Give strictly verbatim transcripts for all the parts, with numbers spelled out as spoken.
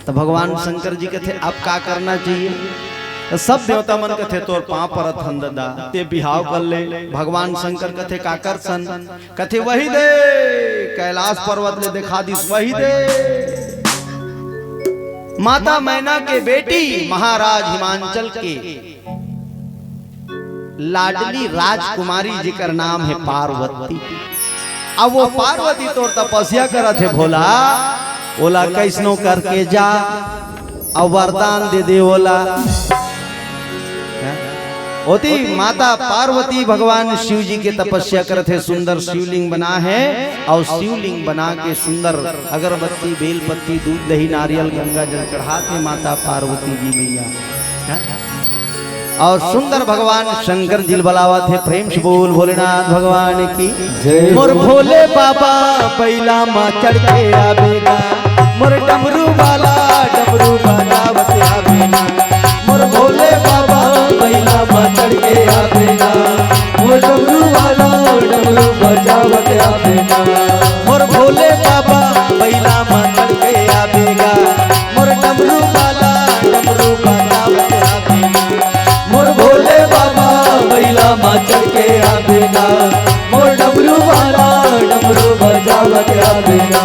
त भगवान शंकर जी कथे, "अब का करना चाहिए?" त सब देवता मन कथे, "तोर पांव परत हन ददा, तें बिहाव कर ले।" भगवान शंकर कथे, "काकर सन?" कथे, "वही दे, कैलाश पर्वत ले देखा दिस, वही दे।" माता मैना के बेटी महाराज हिमांचल के लाडली राजकुमारी, जेकर नाम हे पार्वती। अब वो पार्वती तोर तपस्या करत हे भोला, ओला कैसनो करके जा, अउ वरदान दे दे ओला। हैं? ओती माता पार्वती भगवान शिव जी के तपस्या करत हे, सुंदर शिवलिंग बना हे, अउ शिवलिंग बना के सुंदर अगरबत्ती, बेलपत्ती, दूध, दही, नारियल, गंगा जल चढ़ात हे माता पार्वती जी मैया। हैं? अउ सुंदर भगवान शंकर जी ल बलावत हे, प्रेम से बोल भोलेनाथ भगवान की। जय मोर हो। भोले बाबा बैला मा चढ़ के आबे गा, मोर डमरू वाला डमरू बजावत आबे गा। मोर भोले बाबा बैला मा चढ़ के आबे गा, मोर डमरू वाला डमरू बजावत आबे गा। मोर भोले बाबा बैला मा चढ़ के आबे गा, मोर डमरू वाला डमरू बजावत आबे गा। मोर भोले बाबा बैला मा चढ़ के आबे गा, मोर डमरू वाला डमरू बजावत आबे गा।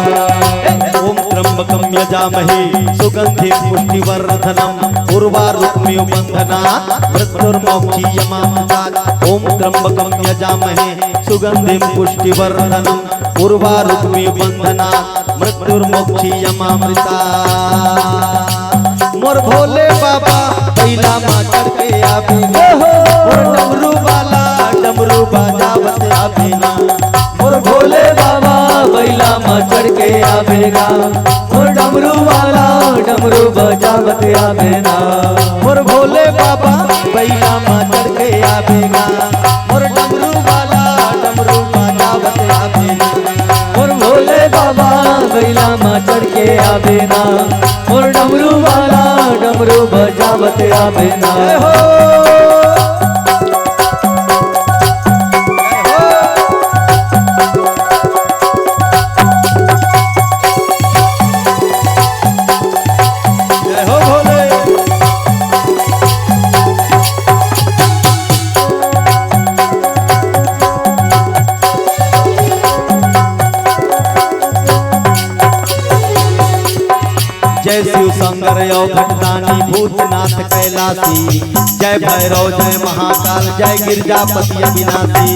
ओम त्र्यंबकम यजामहे सुगंधिम पुष्टिवर्धनम, उर्वारुकमिव बंधनात् मृत्युर्मोक्षीयमामृतात्। ओम त्र्यंबकम यजामहे सुगंधिम पुष्टिवर्धनम, उर्वारुकमिव बंधनात् मृत्युर्मोक्षीयमामृतात्। मोर भोले बाबा बैला मा चढ़ के आबे गा, मोर डमरू वाला डमरू बजावत आबे गा। मोर भोले बाबा बैला मा चढ़ के आबे गा, मोर डमरू वाला डमरू बजावत आबे गा। मोर भोले बाबा बैला मा चढ़ के आबे गा, मोर डमरू वाला डमरू बजावत आबे गा। मोर भोले बाबा बैला मा चढ़ के आबे गा, मोर डमरू वाला डमरू बजावत आबे गा। जय हो। जय हो भोले। जय शिव शंकर अउ भटदानी भूतनाथ कैलासी, जय भैरव जय महाकाल जय गिरजापति अविनाशी।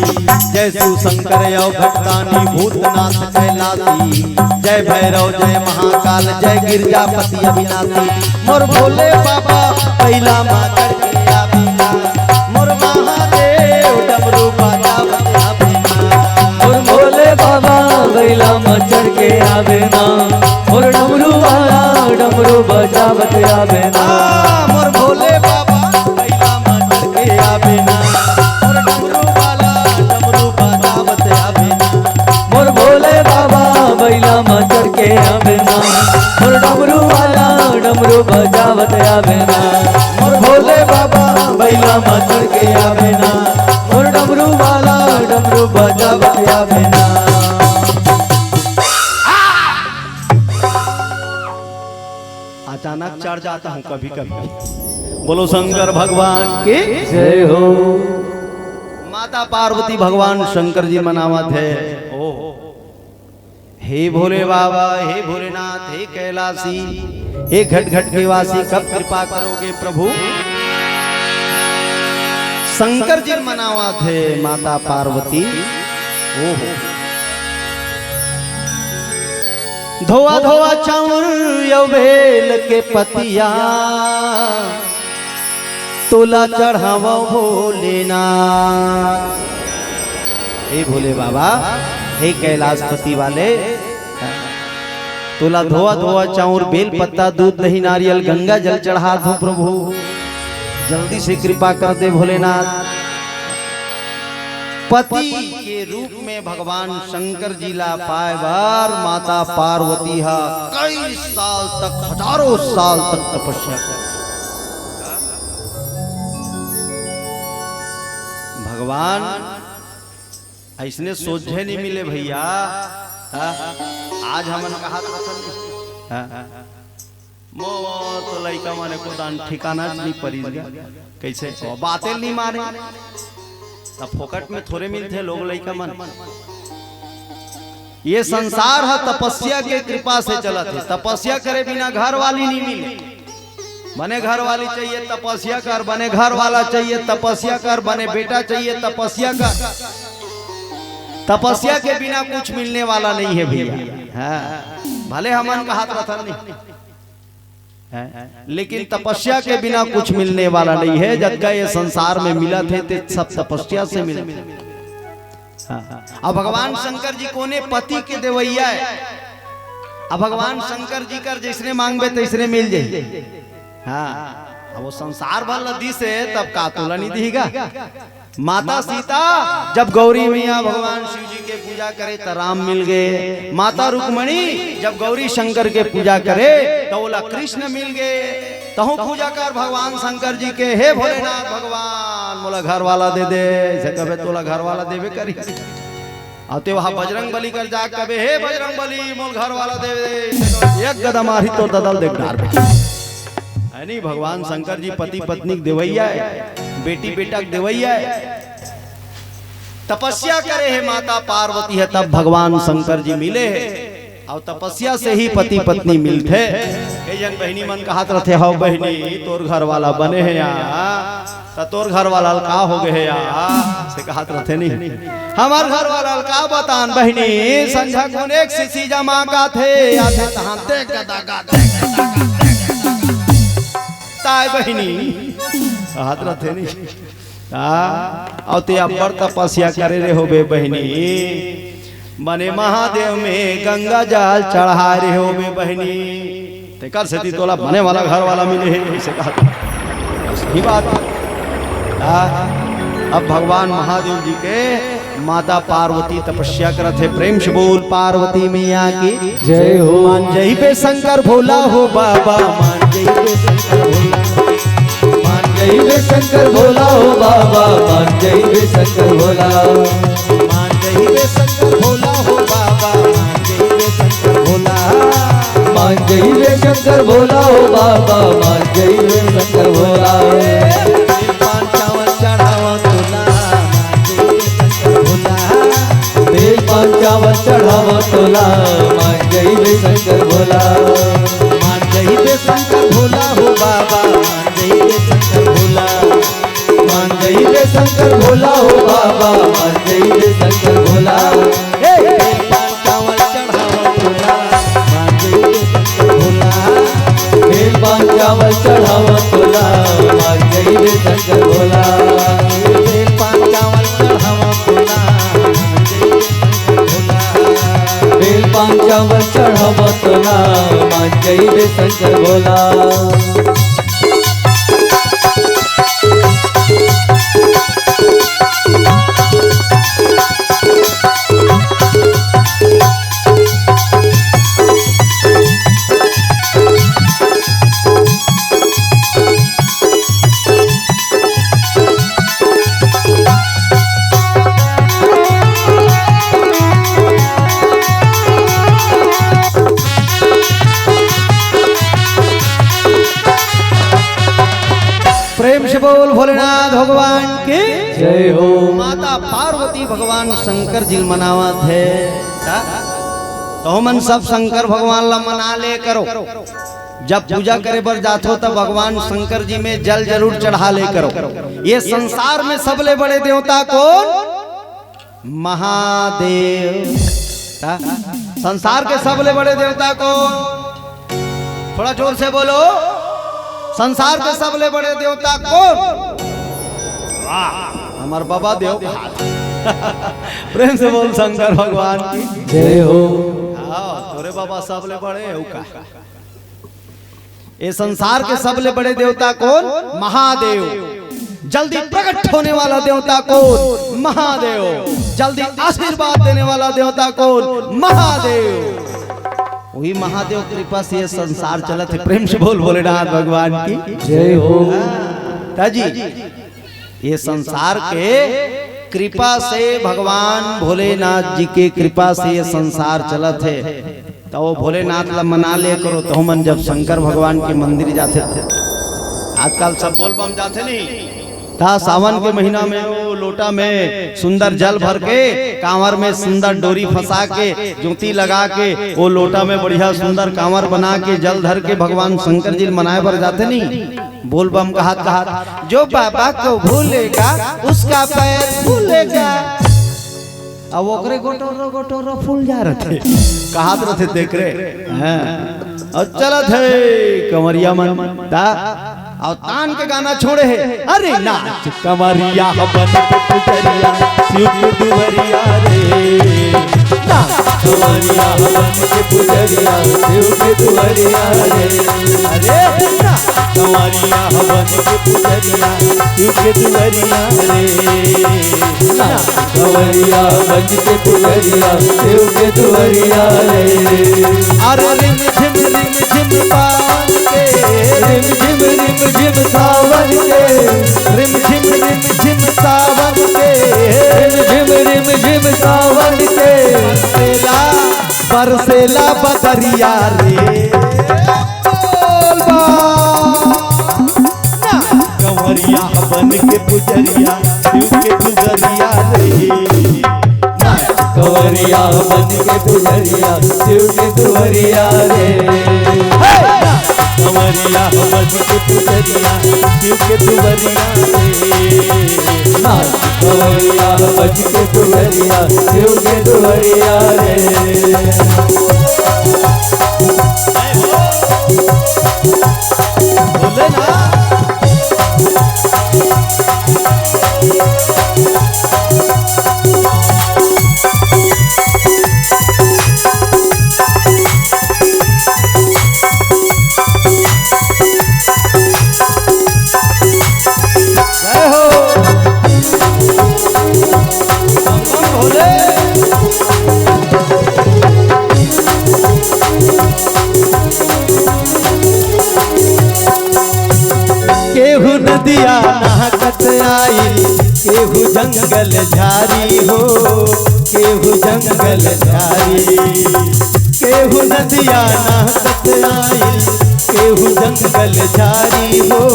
जय शिव शंकर अउ भटदानी भूतनाथ कैलासी, जय भैरव जय महाकाल जय गिरजापति अविनाशी। मोर भोले बाबा बैला मा चढ़ के आबे गा, मोर महादेव डमरू बजावत आबे गा। मोर भोले बाबा बैला मा चढ़ के आबे गा, मोर डमरू वाला डमरू बजावत आबे गा। आ, मोर भोले बाबा बैला मा चढ़ के आबे गा, मोर डमरू वाला डमरू बजावत आबे गा। मोर भोले बाबा बैला मा चढ़ के आबे गा, मोर डमरू वाला डमरू बजावत आबे गा। मोर भोले बाबा बैला मा चढ़ के आबे गा, मोर डमरू वाला डमरू बजावत आबे गा। अचानक चढ़ जाता हूँ कभी कभी। बोलो शंकर भगवान की। जय हो। माता पार्वती भगवान शंकर जी मनावत हे। ओ, हे भोले बाबा, हे भोलेनाथ, हे कैलाशी, हे घट घट के वासी, कब कृपा करोगे प्रभु? शंकर जी मनावत हे माता पार्वती। ओहो। धोवा धोवा चाउर अउ बेल के पतिया, तोला चढ़ावव भोलेनाथ। हे भोले बाबा, हे कैलाशपति वाले, तोला धोवा धोवा चाउर, बेल पत्ता, दूध, दही, नारियल, गंगा जल चढ़ात हूँ प्रभु, जल्दी से कृपा कर दे भोलेनाथ। पति के रूप में भगवान शंकर जी ला पाए बर माता पार्वती हा कई साल तक, हजारों साल तक तपस्या कर। भगवान अइसने सोझे नहीं मिले भैया। हाँ? आज हमन कहा था, हाँ? मोर तो लइका मन एको दान ठिकाना च नइ परिस गा। कइसे? बाते नइ माने। त फोकट में थोरे मिलथे लोग लइका मन। ये संसार ह तपस्या के कृपा से चलत हे। तपस्या करे बिना घर वाली नइ मिले। बने घर वाली चाहिए, तपस्या कर। बने घर वाला चाहिए, तपस्या कर। बने बेटा चाहिए, तपस्या कर। तपस्या के बिना कुछ मिलने वाला नहीं है भैया। हाँ, भले हमन कहात रथन नहीं, हैं? लेकिन तपस्या के बिना कुछ मिलने वाला नहीं है। जतका ये संसार में मिलत हे, ते सब तपस्या से मिलत हे। हाँ। अब भगवान शंकर जी कोने पति के देवइया हे। अब भगवान शंकर जी कर जइसने मांगबे तइसने मिल जाही। हाँ, अब वो संसार भर ल दिस हे, तब का तोला नइ दिही गा? माता सीता जब गौरी मैया भगवान शिव जी के पूजा करे त राम मिल गे। माता रुक्मणी जब गौरी शंकर के पूजा करे त ओला कृष्ण मिल गे। तहूँ पूजा कर भगवान शंकर जी के, हे भोलेनाथ भगवान, मोला घर वाला दे दे। अइसे कबे तोला घर वाला देबे करी। अउ ते वहाँ बजरंग बली कर जाके कबे, हे बजरंग बली, मोला घर वाला दे दे। एक गदा मारही तोर ददा ल देख डारबे। है नहीं, भगवान शंकर जी पति पत्नी के देवइया हे, बेटी बेटा के देवइया हे। तपस्या करे हे माता पार्वती ह, तब भगवान शंकर जी मिले हे। अउ तपस्या से ही पति पत्नी मिलथे। कई झन बहिनी मन कहात रथे, हव बहिनी, तोर घर वाला बने हे या, त तोर घर वाला ल का हो गे हे या, अइसे कहात रथे नहीं। हमर घर वाला ल का बतान बहिनी, संझा कुन एक सीसी जमाकाथे, आथे तहाँ ते गदा गदा। ताय बहिनी, कहात रथे नहीं। हाँ, अउ ते अब्बड़ तपस्या करे रहे होबे बहिनी। बने महादेव में गंगा जल चढ़ाय रहे होबे बहिनी। तेकर सेती तोला बने वाला घर वाला मिले हे, अइसे कहा। सही बात हे। हाँ, अब भगवान महादेव जी के माता पार्वती तपस्या करत हे। प्रेम से बोल पार्वती मैया की जय हो। मान जइबे शंकर भोला हो बाबा, मान जइबे शंकर भोला। मान जइबे शंकर भोला हो बाबा, मान जइबे शंकर भोला। मान जइबे शंकर भोला हो बाबा, मान जइबे शंकर भोला। मान जइबे शंकर भोला हो बाबा, मान जइबे शंकर भोला। बेल पान चावल चढ़ावा तोला, मान जइबे शंकर भोला। बेल पान चावल चढ़ावा तोला, मान जइबे शंकर भोला। मान जइबे शंकर भोला हो बाबा, मान जइबे शंकर भोला। मान जइबे शंकर भोला हो बाबा, मान जइबे शंकर भोला। ए, बेल पान चावल चढ़ावा तोला, मान जइबे शंकर भोला। बेल पान चावल चढ़ावा तोला, मान जइबे शंकर भोला। बेल पान चावल चढ़ावा तोला, मान जइबे शंकर भोला। बेल पान चावल चढ़ावा तोला, मान जइबे शंकर भोला। प्रेम से बोल भोलेनाथ भगवान की जय हो। माता पार्वती भगवान शंकर जी ल मनावत हे। त-, त हमन सब शंकर भगवान ला मना ले करो। जब पूजा करे बर जाथो, त भगवान शंकर जी में जल जरूर चढ़ा ले करो। ये संसार में सबले बड़े देवता कोन? महादेव। का? संसार के सबले बड़े देवता कोन? थोड़ा जोर से बोलो। संसार के सबले बड़े देवता कोन? वाह, हमर बाबा देव। प्रेम से बोल शंकर भगवान की जय हो। हाँ, तोरे बाबा सबले बड़े हे का? ये संसार के सबले बड़े देवता कोन? महादेव। जल्दी प्रकट होने वाला देवता कोन? महादेव। जल्दी आशीर्वाद देने वाला देवता कोन? महादेव। वही महादेव कृपा से ये संसार चलत हे। प्रेम से बोल भोलेनाथ भगवान की जय हो। ताजी, ये संसार के कृपा से, भगवान भोलेनाथ जी के कृपा से ये संसार चलत हे। त वो भोलेनाथ ला मना ले करो। त हमन जब शंकर भगवान के मंदिर जाथे, आजकल सब बोलबम जाथे नहीं, त सावन के महीना में वो लोटा में सुंदर जल भर के, कांवर में सुंदर डोरी फंसा के, ज्योति लगा के, वो लोटा में बढ़िया सुंदर कांवर बना के, जल धर के भगवान शंकर जी ल मनाए बर जाथे नहीं। बोलबम कहत कहत, "जो बाबा को भूलेगा, उसका पैर फूलेगा।" अब ओकरे गोटोरो गोटोरो फूल जा रथे, कहत रथे, देख रे। हाँ। अउ चलत हे कंवरिया मन, ता अउ तान के गाना छोड़े हे, "अरे नाच कंवरिया बन के पुजरिया, शिव के दुवरिया रे।" नाच कंवरिया बन के पुजरिया, शिव के दुवरिया रे। अरे नाच कंवरिया बन के पुजरिया, शिव के दुवरिया रे। नाच कंवरिया बन के पुजरिया, शिव के दुवरिया रे। अरे रिम झिम रिम झिम पावन के, रिम झिम रिम झिम सावन के, रिम झिम रिम झिम सावन के, रिम झिम रिम झिम सावन के। बरसेला, बरसेला बदरिया रे। बोल बा। कंवरिया बन के पुजरिया, शिव के दुवरिया रे। कंवरिया बन के पुजरिया, शिव के दुवरिया रे। हे! कंवरिया बन के पुजरिया, शिव के दुवरिया रे। कंवरिया बन के पुजरिया, शिव के दुवरिया रे। जय हो। बम बम भोले। केहू नदिया नहकत आइल, केहू जंगल झारी हो, केहू जंगल झारी। केहू नदिया नहकत आइल, केहू जंगल झारी हो,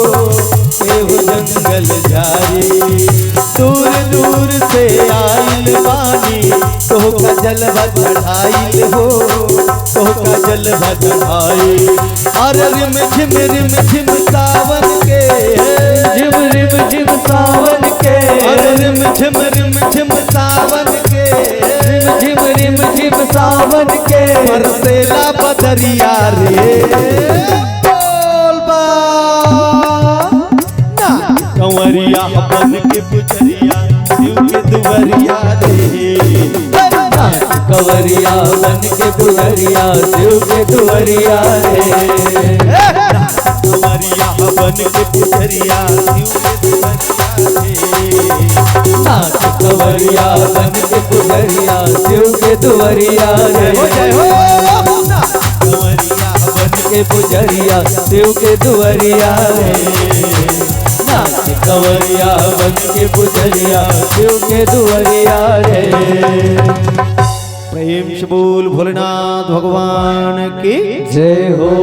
केहू जंगल झारी। दूर दूर से आइल बानी, तोहका जलवा चढ़ाइल हो, तोहका जलवा चढ़ाइल। अरे रिम झिम रिम झिम सावन के, झिम रिम झिम सावन के। अरे रिम झिम रिम झिम सावन के, रिम झिम रिम झिम सावन के। बरसेला बदरिया रे। बोल बा। कंवरिया बन के पुजरिया, शिव के दुवरिया रे। कंवरिया बन के पुजरिया, शिव के दुवरिया रे। कंवरिया बन के पुजरिया, शिव के दुवरिया रे। नाच कंवरिया बन के पुजरिया, शिव के दुवरिया रे। जय हो, जय हो। कंवरिया बन के पुजरिया, शिव के दुवरिया रे। नाच कंवरिया बन के पुजरिया, शिव के दुवरिया रे। प्रेम से बोल भोलेनाथ भगवान की जय हो।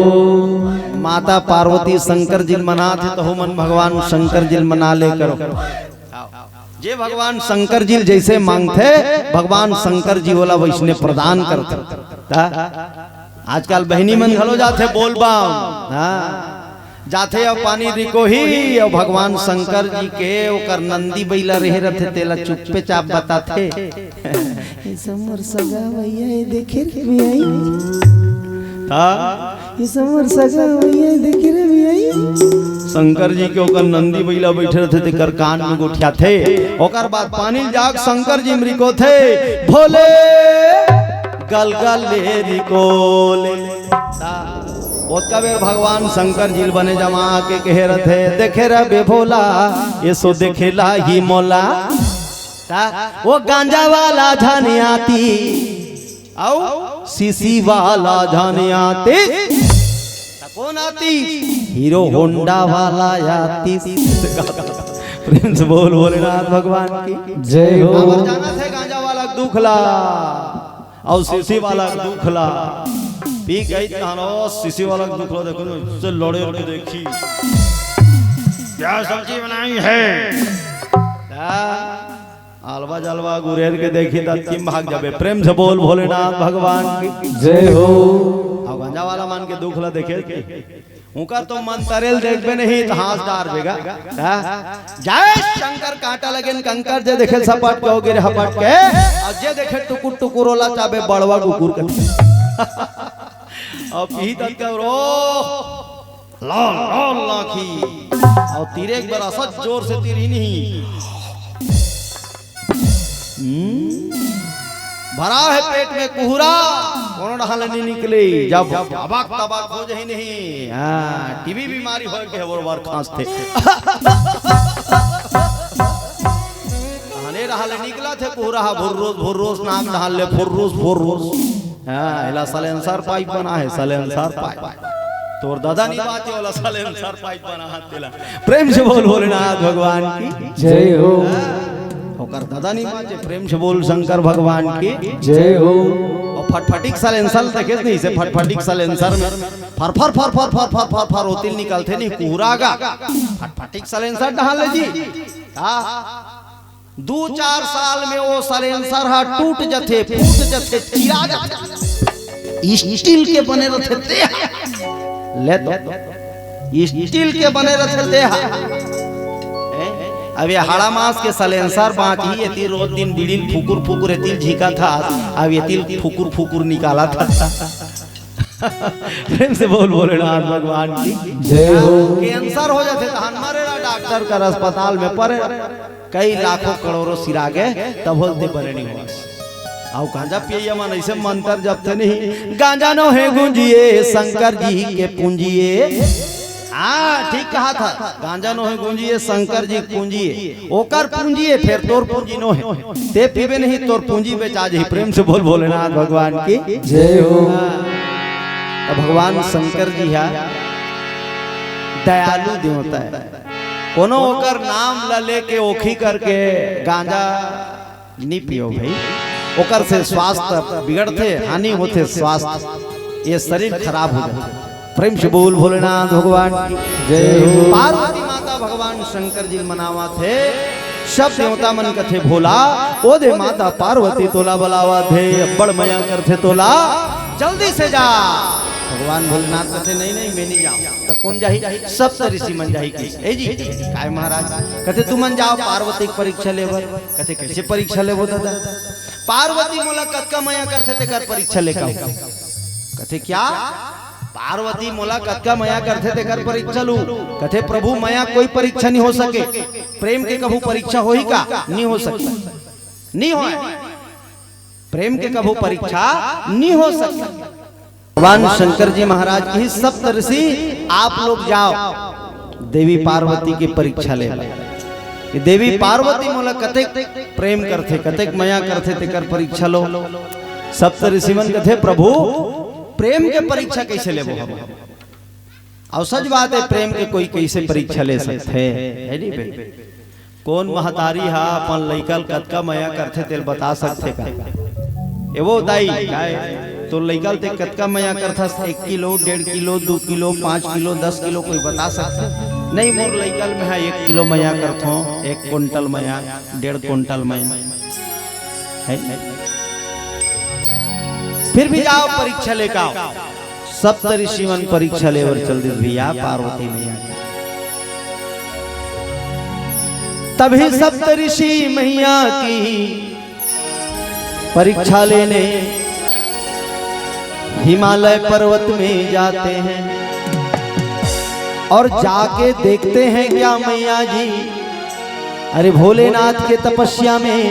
माता पार्वती शंकर जी ल मनाथे, त हमन भगवान शंकर जी ल मना ले करो। जे भगवान शंकर जी ल जइसे मांगथे, भगवान शंकर जी ओला वइसने प्रदान करथे। त आजकल बहिनी मन घलो जाथे बोलबम, हाँ, जाथे अउ पानी रिकोही, अउ भगवान शंकर जी के ओकर नंदी बइला रहे रथे, तेला चुप्पे चाप बताथे। ऐसा मोर सगा भैया, ये देखे रे भैया। हाँ? ये सब मोर सगा भैया, देखे रे भैया। शंकर जी के ओकर नंदी बइला बइठे रथे, तेकर कान में गोठियाथे। ओकर बाद पानी ल जाके शंकर जी म रिकोथे, "भोले गल गल ले रिकोले।" ओतका बेर भगवान शंकर जी ल बने जमा के कहे रथे, "देखे रे बे भोला, ये सो देखेला ही मोला।" त वो गांजा वाला झन आतिस, अउ सीसी वाला झन आतिस। त कोन आतिस? हीरो होंडा वाला आतिस। प्रेम से बोल भोलेनाथ भगवान की जय हो। काबर जानथे गांजा वाला के दुख ला, अउ सीसी वाला के दुख ला। पी गई तहान ओ सीसी वाला के दुखला देखो न, से लड़े के देखी। क्या सब्जी बनाई है? आ, अलवा जलवा गुरेर के देखी त तिम भाग जाबे। प्रेम से बोल भोलेनाथ भगवान की। जय हो। अउ गांजा वाला मन के दुखला देखे, उनकर तो मंतरेल देखबे नहीं त हांस डार बेगा। हाँ? जय शंकर कांटा लगे न कंकर, जे देखे सपट के ओ गिरे हपट के, अउ जे देखे टुकुर टुकुर ओला चाबे बड़वा कुकुर के। अउ पीही तब के रो, लाल लाल लाखी, अउ तीरे एक बार असत जोर से तीरही नहीं। हम्म? भरा है पेट में कुहरा, कोनो डहान ले नहीं निकले। जब अबाक तबाक हो जाही नहीं, हाँ, टीबी बीमारी होय के हे, वो बार खांसथे। तहने डहान ले निकलथे कुहरा, भुर्रोस भुर्रोस, नाक डहान ले फुर्रोस फुर्रोस। हाँ, एला सलेंसर पाइप बना हे, सलेंसर पाइप। तोर दादा नहीं बाचे, ओला सलेंसर पाइप बना हे तेला। प्रेम से बोल भोलेनाथ भगवान की। जय हो। हाँ, ओकर दादा नहीं बाचे, प्रेम से बोल शंकर भगवान की। जय हो। अउ फटफटी के सलेंसर देखे नहीं, से फटफटी के सलेंसर में फर फर फर फर ओतिल निकलथे नहीं, कुहरा गा। फटफटी के सलेंसर डहान ले जी। का? दू चार साल में ओ सलेंसर ह टूट जथे, फूट जथे, चिरा जथे। स्टील के बने रथे ते ह। ले तो। स्टील के बने रथे ते ह। हैं? अब ये हाड़ा मास के सलेंसर बांचही, एती रोज दिन बीड़ी ल फुकुर फुकुर एती ल झींकत हस, अब एती ल फुकुर फुकुर निकालत हस। प्रेम से बोल भोलेनाथ भगवान की। जय हो। कैंसर हो जाथे तहन मरे ला डॉक्टर कर अस्पताल में परे, कई लाखों करोड़ों सिरागे, तब होलते बने नहीं होस। अउ गांजा पियैया मन ऐसे मंतर जपथे नहीं, गांजा नो हे गुंजिए शंकर जी के पूंजिए। हाँ, ठीक कहा था, गांजा नो हे गुंजिए शंकर जी के पूंजिए। ओकर पूंजी हे, फेर तोर पूंजी नो हे। ते पीबे नहीं, तोर पूंजी बेचा जही। प्रेम से बोल भोलेनाथ भगवान की। जय हो। त भगवान शंकर जी हा दयालु देवता हे। कोनो ओकर नाम ला लेके ओखी करके गांजा नी पियो भाई, ओकर से स्वास्थ्य बिगड़थे, हानि होथे स्वास्थ्य, ये शरीर खराब हो जाथे। प्रेम से बोल भोलेनाथ भगवान की। जय हो। पार्वती माता भगवान शंकर जी मनावत हे, सब देवता मन कथे भोला, ओ दे माता पार्वती तोला बलावत हे, बड़ मया करथे तोला, जल्दी से जा। भगवान भोलेनाथ कथे, नहीं नहीं, मैं नहीं जाऊं। त कौन जाही? सप्त ऋषि मन जाही। कथे, ए जी, काय महाराज? कथे, तुमन जाव पार्वती के परीक्षा लेबर। कथे, कैसे परीक्षा लेबो दादा? पार्वती मोला कतका मया करथे तेकर परीक्षा लेके आव। कथे, क्या? पार्वती मोला कतका मया करथे तेकर परीक्षा लू। कथे, प्रभु, मया कोई परीक्षा नहीं हो सके। प्रेम के कभू परीक्षा होही का? नहीं हो सकता, नहीं होय। प्रेम के कभू परीक्षा नहीं हो सकता। भगवान शंकर जी महाराज की, सप्त ऋषि आप लोग जाओ देवी पार्वती के परीक्षा ले। ये देवी पार्वती मोला कतेक प्रेम करथे, कतेक मया करथे, तेकर परीक्षा लो। सप्त ऋषि मन कथे, प्रभु, प्रेम के परीक्षा कैसे लेबो हम? अउ सच बात हे, प्रेम के कोई कैसे परीक्षा ले सकथे? है नहीं बे? कोन महतारी हा अपन लइका ल कतका मया करथे, तेल बता सकथे का? ए वो दाई, काय तोर लइका ल ते कतका मया करथस? एक किलो, डेढ़ किलो, दू किलो, पाँच किलो, दस किलो, कोई बता सकथे? नहीं, मोर लइका ल मैं हा एक किलो मया करथों, एक कुंटल मया, डेढ़ कुंटल मया। है? फिर भी जाओ, परीक्षा लेके आओ। सप्त ऋषि मन परीक्षा लेबर चल दिस भैया पार्वती मैया के। तभी सप्त ऋषि मैया की परीक्षा लेने हिमालय पर्वत में जाते हैं और जाके देखते हैं क्या मैया जी, अरे, भोलेनाथ के तपस्या में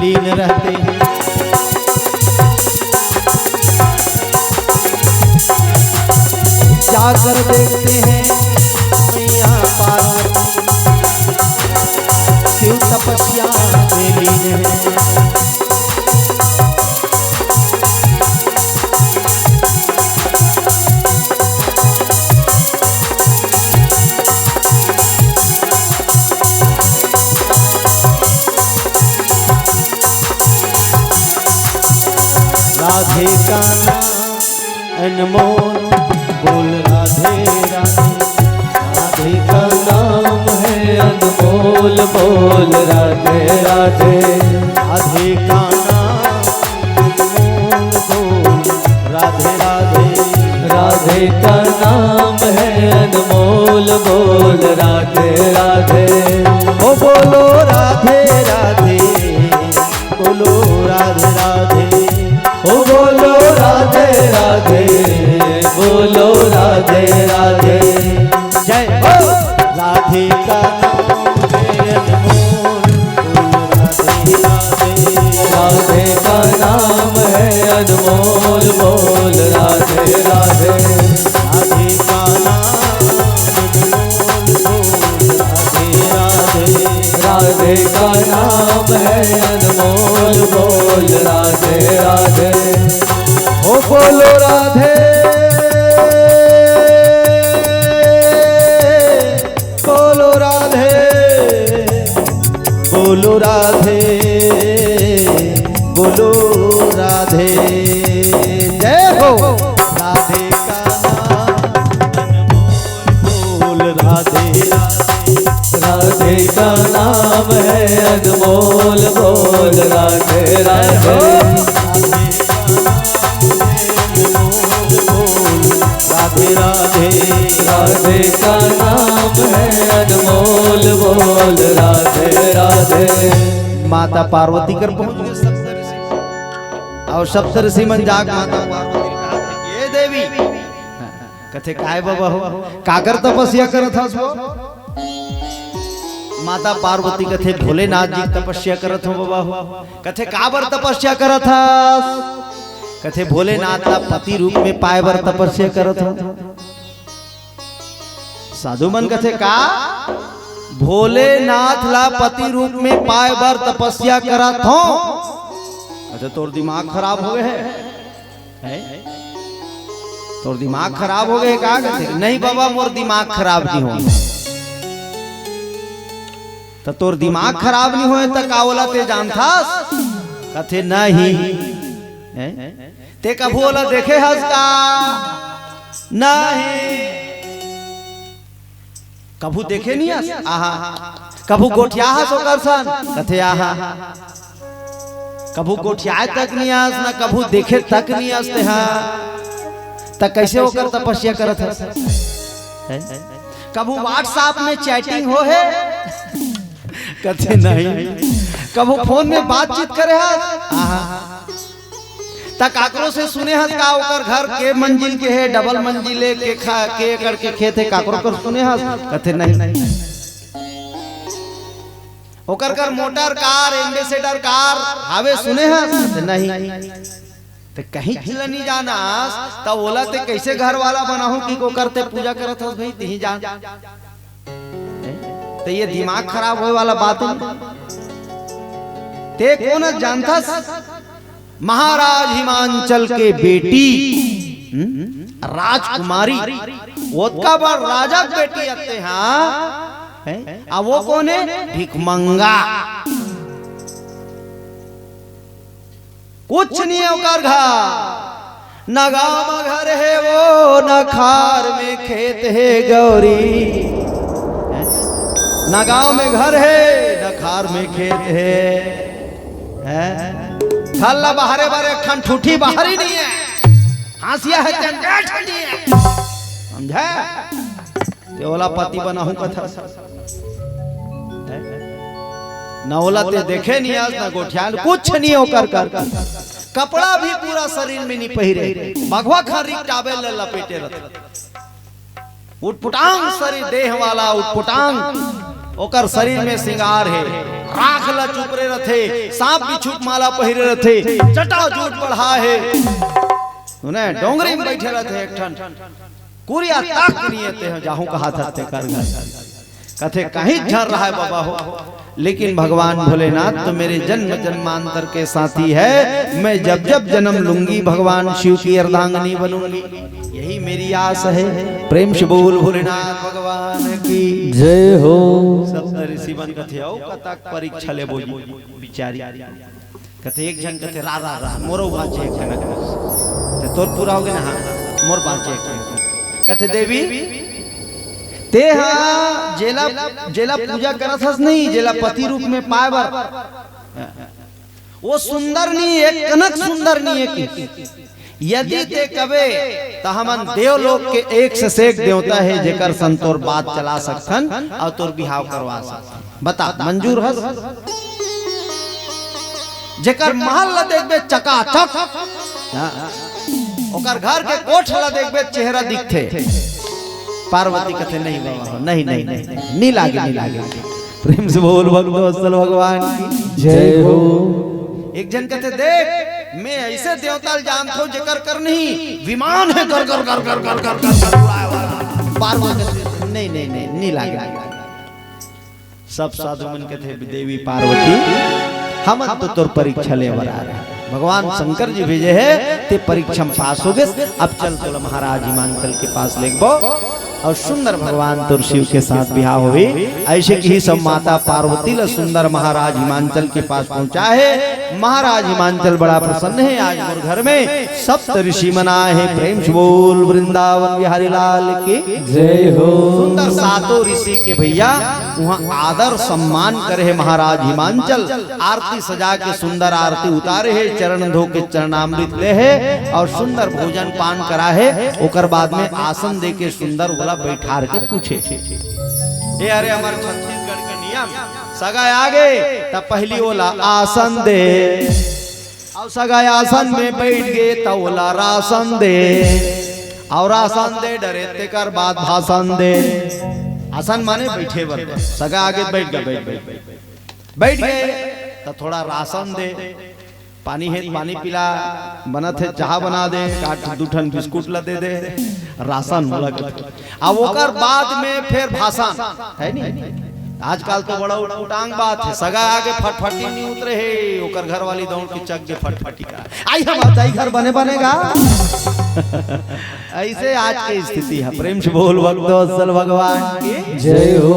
लीन रहते हैं। जाकर देखते हैं मैया पार्वती शिव तपस्या में लीन है। राधे कान्हा अनमोल बोल राधे राधे। राधे का नाम है अनमोल, बोल राधे राधे। राधे का नाम अनमोल, बोल राधे राधे। राधे का नाम है अनमोल, बोल राधे राधे। ओ बोलो राधे राधे, बोलो राधे राधे। ओ बोलो राधे राधे, बोलो राधे राधे। जय हो। राधे का नाम है अनमोल, बोलो राधे राधे। राधे का नाम है अनमोल, बोल राधे राधे। राधे का नाम अनमोल, बोल राधे राधे। राधे का नाम है अनमोल, बोल राधे राधे। ओ बोलो राधे, बोलो राधे, बोलो राधे, बोलो राधे। जय हो। राधे का नाम अनमोल, बोल राधे राधे। राधे का नाम है अनमोल, बोल राधे राधे। राधे राधे। राधे का नाम है अनमोल, बोल राधे राधे। माता पार्वती कर पहुंच गए सप्त ऋषि। अउ सप्त ऋषि मन जाके माता पार्वती ल कहा, "ये देवी।" कथे, "काय बबा हो, काकर तपस्या करत हस वो?" माता पार्वती कथे, "भोलेनाथ जी के तपस्या करत हो बबा हो।" कथे, "काबर तपस्या करत हस?" कथे, "भोलेनाथ ला पति रूप में पाए बर तपस्या करत हो।" साधु मन कथे, "का?" "भोलेनाथ ला पति रूप में पाए बर तपस्या करत हो।" अच्छा, तोर दिमाग खराब हो गए है? हैं? तोर दिमाग खराब हो गए का? कथे, "नहीं बाबा, मोर दिमाग खराब नहीं हो।" त तोर दिमाग खराब नहीं होए त का ओला ते जानथस? कथे, "नहीं।" हैं? ते कभू ओला देखे हस का? नहीं। कभू देखे नहीं हस? आहा। कभू गोठिया हस ओकर सन? कथे, "आहा।" कभू गोठियाए तक नहीं हस, ना कभू देखे तक नहीं हस तेहा। त कैसे ओकर तपस्या करत हस? हैं? कभू WhatsApp में chatting हो हे? कथे, "नहीं।" कभू फोन में बातचीत करे हस? आहा। त काकरो से सुने हस का ओकर घर के मंजिल के हे, डबल मंजिल हे, के खा, के एकड़ के खेत हे, काकरो कर सुने हस? कथे, "नहीं।" ओकर कर मोटर कार, एम्बेसडर कार हावे, सुने हस? कथे, "नहीं।" ते कहीं चीज ल नहीं जानस, त ओला ते कैसे घर वाला बनाहू कि ओकर ते पूजा करत हस भाई, तिही जान। त ये दिमाग खराब होए वाला बात हे। ते कोन जानथस? महाराज हिमांचल के बेटी, हम्म? राजकुमारी, ओतका बड़ राजा के बेटी अते, हाँ? हैं? आ वो कोन हे? भिखमंगा। कुछ नहीं हे ओकर घर, न गांव में घर हे वो, न खार में खेत हे गौरी। हैं? न गांव में घर हे, न खार में खेत हे। हैं? घर ला बहारे बर एक ठन ठूठी बाहरी नहीं हे। हांसिया हे, जंजाट नहीं हे। समझे? ते ओला पति बनाहूं कथा। हैं? न ओला ते देखे नहीं हस, न गोठियान, कुछ नहीं ओकर कर। कपड़ा भी पूरा शरीर में नहीं पहिरे। बघवा खारी टावेल ल लपेटे रहथे। उटपुटांग शरीर, देह वाला उटपुटांग, ओकर शरीर में श्रृंगार हे। राख ल चुपरे रहथे, सांप बिच्छू के माला पहिरे रहथे, जटा जूट बढ़ा हे। सुने, डोंगरी में बैठे रहथे एक ठन। कुरिया तक नहीं हे ते जाहूं कहा था ते कर घर। कथे कहीं झर रहा है बाबा हो, लेकिन भगवान भोलेनाथ तो मेरे जन्म जन्मांतर के साथी है। मैं जब जब जन्म लूंगी भगवान शिव की अर्धांगिनी बनूंगी, यही मेरी आस है। प्रेम से बोल भोलेनाथ भगवान की जय हो। सप्त ऋषि मन कथे, "अउ कतक परीक्षा लेबो जी बिचारी।" कथे एक झन कथे, "रा, रा, रा, मोरो बाचे एक झन।" कथे, "तोर पूरा हो गया ना?" हाँ। मोर बांचे के। कथे, देवी, ते हा जेला, जेला पूजा करत हस नहीं, जेला पति रूप में पाए बर, वो सुंदर नहीं, एक कनक सुंदर नहीं है कि यदि ते कबे, त हमन देवलोक के एक से एक देवता हे, जेकर संग तोर बात चला सकथन अउ तोर बिहाव करवा सकथन। बता, मंजूर हस? जेकर महल ला देखबे चकाचक, हाँ, ओकर घर के कोठ ला देखबे चेहरा दिखथे। पार्वती कथे, नहीं बाबा, नहीं, नहीं, नहीं, नहीं, नहीं लागे, नहीं लागे। प्रेम से बोल भक्त वत्सल भगवान की जय हो। एक झन कथे, देख, मैं ऐसे देवता ल जानत हूँ जेकर कर नहीं विमान है, कर कर कर कर कर कर कर कर उड़ाए वाला। पार्वती कथे, नहीं, नहीं, नहीं, नहीं लागे, नहीं लागे। सब साधु मन कथे, देवी पार्वती, हमन तो तोर परीक्षा ले बर आ रहे हैं। भगवान शंकर जी भेजे है, ते परीक्षा में पास हो गए। अब चल, तोला महाराज हिमांचल के पास लेगबो। और सुंदर भगवान तोर शिव के साथ बिहाव होही। ऐसे कि ही सब माता पार्वती ला सुंदर महाराज हिमांचल के पास पहुंचा है। महाराज हिमांचल बड़ा प्रसन्न है, आज मोर घर में सप्त ऋषि मन आए हैं। प्रेम से बोल वृंदावन बिहारी लाल की जय हो। सुंदर सातों ऋषि के भैया वहाँ आदर सम्मान करे है महाराज हिमांचल। आरती सजा के सुंदर आरती उतारे है, चरण धो के चरणामृत ले है और सुंदर भोजन पान करा है। ओकर बाद में आसन दे के सुंदर ओला बैठार के पूछे, ए, अरे, हमर छत्तीसगढ़ के नियम, सगा आगे त पहली ओला आसन दे, अउ सगा आसन में बैठ गे त ओला रासन दे, अउ रासन दे डरे तेकर बाद भाषण दे। आसन माने बैठे बर, सगा आगे बैठ गे, बैठ, बैठ, बैठ, बैठ गे त थोड़ा रासन दे, पानी हे त पानी पिला, बनत हे चाहा बना दे, का दू ठन बिस्कुट ला दे दे, रासन मोला कथे। अब ओकर बाद में फिर भाषण, है नी? आजकल तो बड़ा उटपुटांग बात है, सगा आगे फटफटी नहीं उतरे है, ओकर घर वाली दौड़ के चक के फटफटी का, आई हमार दाई घर बने बनेगा। ऐसे आज के स्थिति है। प्रेम से बोल भक्त वत्सल भगवान की जय हो।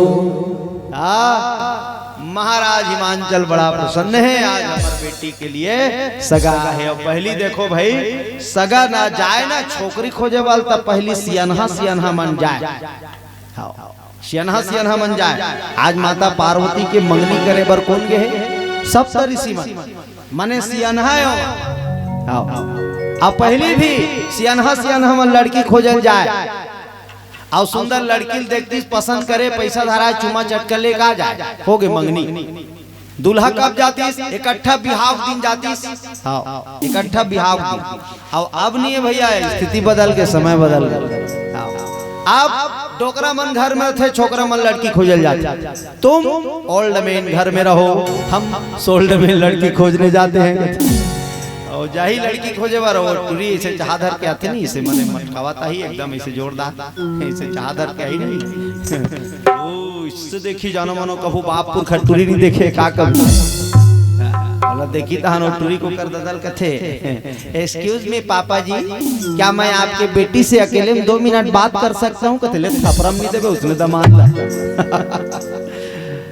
हाँ, महाराज हिमांचल बड़ा प्रसन्न है आज हमर बेटी के लिए सगा है। अब पहली देखो भाई, सगा ना जाए ना छोकरी खोजे वाला, तब पहली सियनहा सियनहा मन जाए। हाँ, सियनहा सियनहा मन जाए। आज माता पार्वती के मंगनी करे बर कौन गे है? सप्त ऋषि मन, मने सियनहा है। हाँ, अब पहली भी सियनहा सियनहा मन लड़की खोजल जाए। अउ सुंदर लड़की ल देखतिस, पसंद करे, पैसा धराए, चुम्मा चटका लेके आ जाए, हो गे मंगनी। दूल्हा कब जातिस? इकट्ठा बिहाव दिन जातिस। हाँ, इकट्ठा बिहाव दिन। अउ अब नहीं है भैया, स्थिति बदल के, समय बदल गए। हाँ। अब डोकरा मन घर में थे, छोकरा मन लड़की खोजल जाथे। तुम ओल्ड मैन घर में रहो, हम सोल्ड मैन लड़की खोजने जाते हैं। अउ जाही लड़की खोजे बर, वो टुरी ऐसे चाहा धर के आथे नहीं, इसे मने मटकावत आही एकदम ऐसे जोरदार, ऐसे चाहा धर के आही नहीं। ओ, इससे देखी जानो मानो कभू बाप पुरखा टुरी नहीं देखे, का कभी? बोला, देखी तहान वो टुरी को कर ददल कथे, "Excuse me पापा जी, क्या मैं आपके बेटी से अकेले में दो मिनट बात कर सकता हूँ?" कथे, "ले थपरम नहीं देबे, उसने दमांद ला।"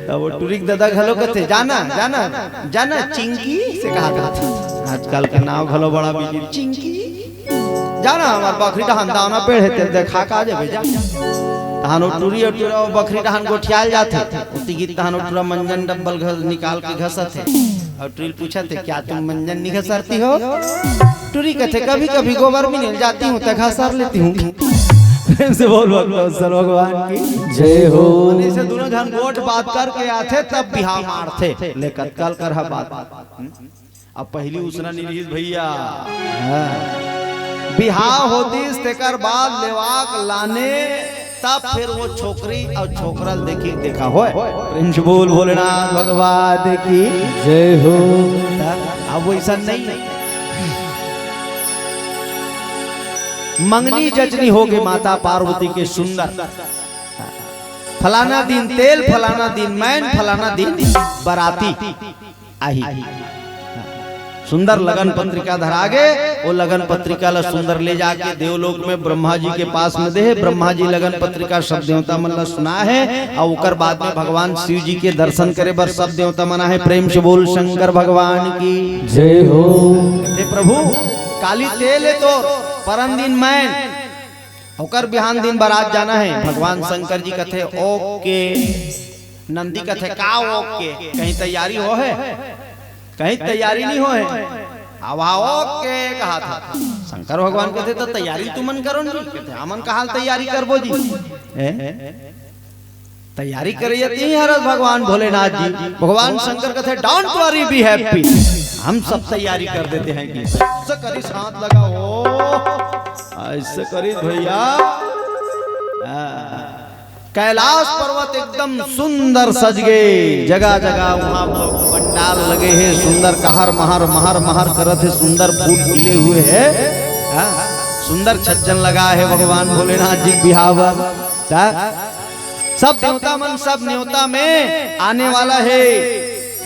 तब वो टुरी के ददा घलो कथे, "जाना, जाना, जाना, चिंकी," से कहा था। आजकल के नाव घलो बड़ा बिजी, "चिंकी, जाना, हमार बखरी डहान दावना पेड़ है, तेल देखा का जाबे जा।" तहान वो टुरी अउ टुरा वो बखरी डहान गोठियाल जाथे। उती गीत तहान वो टुरा मंजन डब्बल घस निकाल के घसत है। अउ टुरी पूछत है, "क्या तुम मंजन नहीं घसरती हो?" टुरी कथे, "कभी कभी गोबर भी मिल जाती हूँ तो घसर लेती हूँ।" प्रेम से बोल भक्त वत्सल भगवान की जय हो। मने से दोनों झन गोठ बात करके आथे, तब बिहाव मारथे। ले कतकाल करहा बात। अब पहली उसना नहीं रहिस भैया। हाँ। बिहाव होतिस, तेकर बाद लेवाक लाने, तब फिर वो छोकरी अउ छोकरा ल देखी देखा होय। प्रेम से बोल भोलेनाथ भगवान की जय हो। अब वैसा नहीं। मंगनी जचनी हो गे माता पार्वती के सुंदर। फलाना दिन तेल, फलाना दिन मैन, फलाना दिन बराती आही। सुंदर लगन पत्रिका धरा गे, वो लगन पत्रिका ला सुंदर ले जाके देवलोक में ब्रह्मा जी के पास में दे। ब्रह्मा जी लगन पत्रिका सब देवता मन ला सुना है, अउ ओकर बाद में भगवान शिव जी के दर्शन करे बर सब देवता मन आहे। प्रेम से बोल शंकर भगवान की जय हो। हे प्रभु, काली तेल है तोर, परन दिन मैन, ओकर बिहान दिन बरात जाना हे। भगवान शंकर जी कथे, "ओके।" नंदी कथे, "का ओके? कहीं तैयारी हो हे? कहीं तैयारी नहीं हो हे?" अब हा ओके कहा था। शंकर भगवान कथे, "तो तैयारी तुमन करो जी।" कथे, "हमन कहाँ तैयारी करबो जी?" ए? तैयारी करइया तिही हरस भगवान भोलेनाथ जी। भगवान शंकर कथे, "Don't worry, be happy, हम सब तैयारी कर देते हैं।" कि ऐसे करिस हाथ लगा, ओ, ऐसे करिस भैया। आ, कैलाश पर्वत एकदम सुंदर सज गे, जगह जगह वहाँ प-, पंडाल लगे हे, सुंदर कहर महर, महर, महर करत हे, सुंदर फूल खिले हुए हे, हाँ, सुंदर छज्जन लगा हे भगवान भोलेनाथ जी के बिहाव बर। ता सब देवता मन, सब न्योता में आने वाला हे।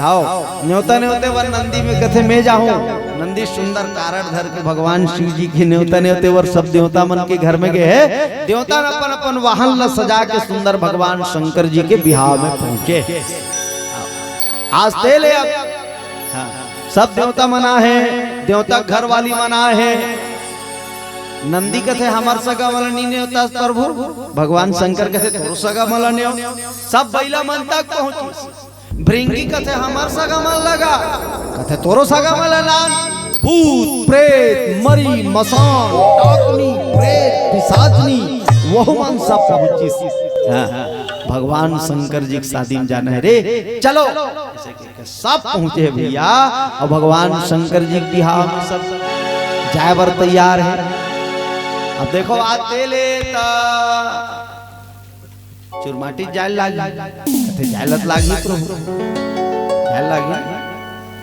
आओ, न्योता न्योते बर नंदी में कथे, "मैं जाहूं।" नंदी सुंदर कारड धर के भगवान शिव जी के न्योता न्योते बर सब देवता मन के घर में गे हे। देवता मन अपन अपन वाहन ला सजा के सुंदर भगवान शंकर जी के बिहाव में पहुंचे। आज ते ले अब, हाँ, सब देवता मन आहे, देवता घर वाली मन आहे। नंदी कथे, "हमर सगा वाला नी नेवता प्रभु।" भगवान शंकर कथे, "तोर सगा वाला नेव।" सब बइला मन तक पहुंचिस। भृंगी कथे, "हमर सगा मन लगा।" कथे, "तोरो सगा मन ला लान।" भूत, प्रेत, मरी, मसान, डाकनी, प्रेत, पिसाचनी, वहू मन सब पहुंचिस। हाँ, भगवान शंकर जी के शादी में जाना हे रे, चलो। सब पहुंचे हे भैया, अउ भगवान शंकर जी के बिहाव में सब जाए बर तैयार हे। अब देखो, आज ते ले त चुरमाटी जाए लागी, कथे जाए लत लागी प्रभु, जाए लागी।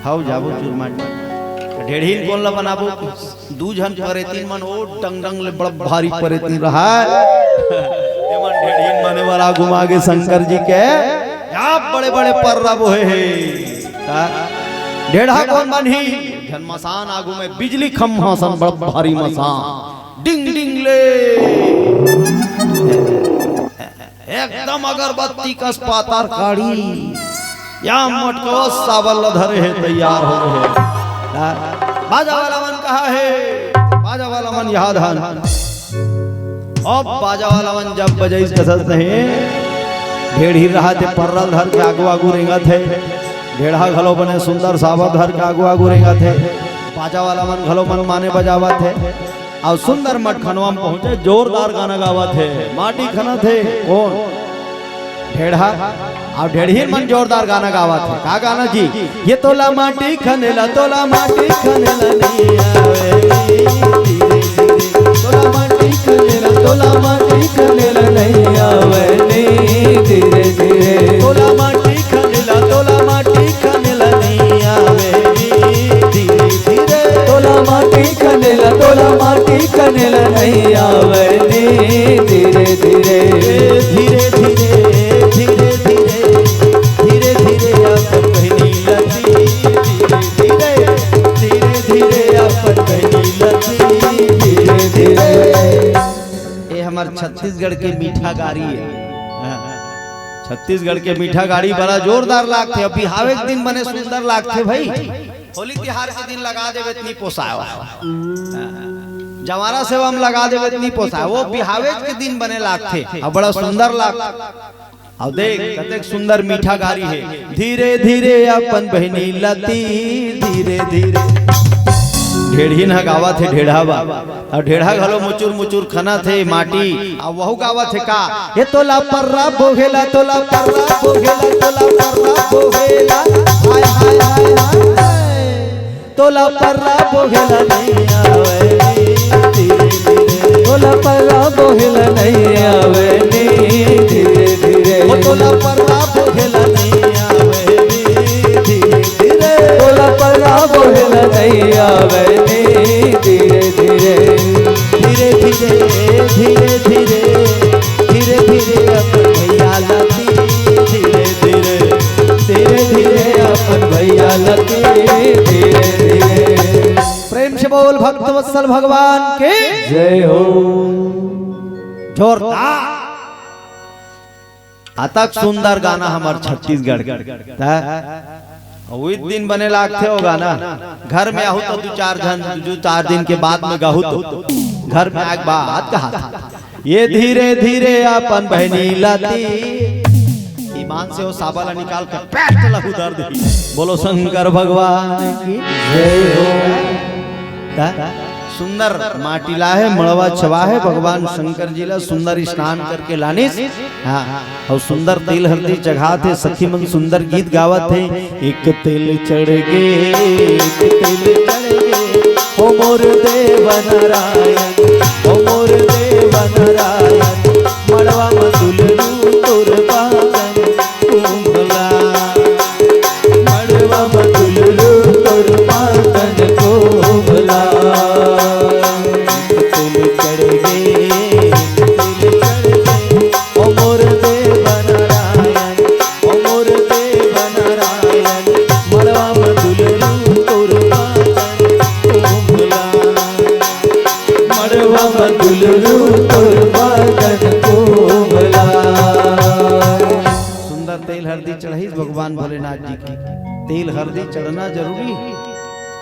हव जाबो चुरमाटी। ढेढ़ीन कोन ला बनाबो? दू झन परेतिन मन ओ डंगडंग ले बड़ भारी परेतिन रहय। एमन ढेढ़ीन बने वाला घुमा के शंकर जी के या बड़े-बड़े पर्रा बोहे हे। का? ढेढ़ा कोन बनही? झन मसान आगू में बिजली खम्हा सन बड़ भारी मसान। डिंग डिंग ले। एकदम अगरबत्ती कस पातर काड़ी, या मटकवा साबर ल धरे हे, तैयार हो गए हे। बाजा वाला मन कहाँ हे? बाजा वाला मन याद हन। अब बाजा वाला मन जब बजाइस कसत नहीं, ढेढ़ी रहा थे पर्रल धर के आगू आगू रेंगत हे, ढेढ़ा घलो बने सुंदर साबर धर के आगू आगू रेंगत हे, बाजा वाला मन घलो मन माने बजावत हे। अउ सुंदर मटखनवा म पहुंचे, जोरदार गाना गावत हे, माटी खनत हे। कोन? ढेढ़ा। अउ ढेढ़ीन मन जोरदार गाना गावत हे। का गाना जी? ये तोला माटी खनेला, तोला माटी खनेला नहीं आवे। तोला माटी खनेला, तोला माटी खनेला नहीं आवे नी धीरे धीरे। तोला माटी खनेला, तोला माटी खनेला नहीं आवे नी धीरे धीरे। तोला माटी खनेला, तोला माटी खनेला नहीं आवे नी धीरे धीरे। धीरे धीरे, धीरे धीरे, धीरे धीरे अपन बहिनी लती। धीरे धीरे, धीरे धीरे अपन बहिनी लती। धीरे धीरे। ये हमर छत्तीसगढ़ के मीठा गाड़ी हे। हाँ। छत्तीसगढ़ के मीठा गाड़ी बड़ा जोरदार लागथे। अउ बिहावे के दिन बने सुंदर लागथे भाई। होली तिहार के दिन लगा देबे त नी पोसाय। हाँ। जवारा सेवा म लगा देबे त नी पोसाय। वो बिहावे के दिन बने लागथे। अउ बड़ा सुंदर लागथे। अउ देख, कतेक सुंदर मीठा गारी हे। धीरे धीरे अपन बहिनी लती, धीरे धीरे। ढेढ़ीन ह गावत हे ढेढ़ा बा। अउ ढेढ़ा घलो मुचुर मुचुर खनत हे माटी। अउ वहू गावत हे का? ये तोला पर्रा बोहेला, तोला पर्रा बोहेला, तोला पर्रा बोहेला। हाय, हाय, हाय, हाय, हाय। तोला पर्रा बोहेला नहीं आवे नी धीरे धीरे। तोला पर्रा बोहेला नहीं आवे नी धीरे धीरे। ओ तोला पर्रा बोहेला नहीं आवे नी धीरे धीरे। तोला पर्रा बोहेला नहीं आवे नी धीरे धीरे। धीरे धीरे, धीरे धीरे, धीरे धीरे अपन भैया लती। धीरे धीरे, धीरे धीरे अपन भैया लती। धीरे धीरे। प्रेम से बोल भक्त वत्सल भगवान के जय हो। जोरदार। अतक सुंदर गाना हमर छत्तीसगढ़ के। त उही दिन बने लागथे ओ गाना। घर में आहू त दू चार झन, दू चार दिन के बाद में गाहू त घर में आए के बाद कहा था। ये धीरे धीरे अपन बहनी लाती। ईमान से वो साबा ला निकाल के पैट ला उधर दे। बोलो शंकर भगवान की जय हो। का? सुंदर माटी ला हे, मड़वा छवा हे, भगवान शंकर जी ला सुंदर स्नान करके लानिस। हाँ, अउ सुंदर तेल हरदी चघात हे, सखी मन सुंदर गीत गावत हे। एक तेल चढ़ गे, एक तेल चढ़ गे, हो मोर देव नारायण, हो मोर देव नारायण, मड़वा म दुलरू तोर पातन कोंभला, मड़वा म दुलरू तोर पातन कोंभला। एक तेल चढ़ गे, एक तेल चढ़ गे, ओ मोर देव नारायण, ओ मोर देव नारायण, मड़वा म दुलरू तोर पातन कोंभला, मड़वा म दुलरू तोर पातन कोंभला। सुंदर तेल हरदी चढ़ाइस भगवान भोलेनाथ जी के। तेल हरदी चढ़ना जरूरी हे।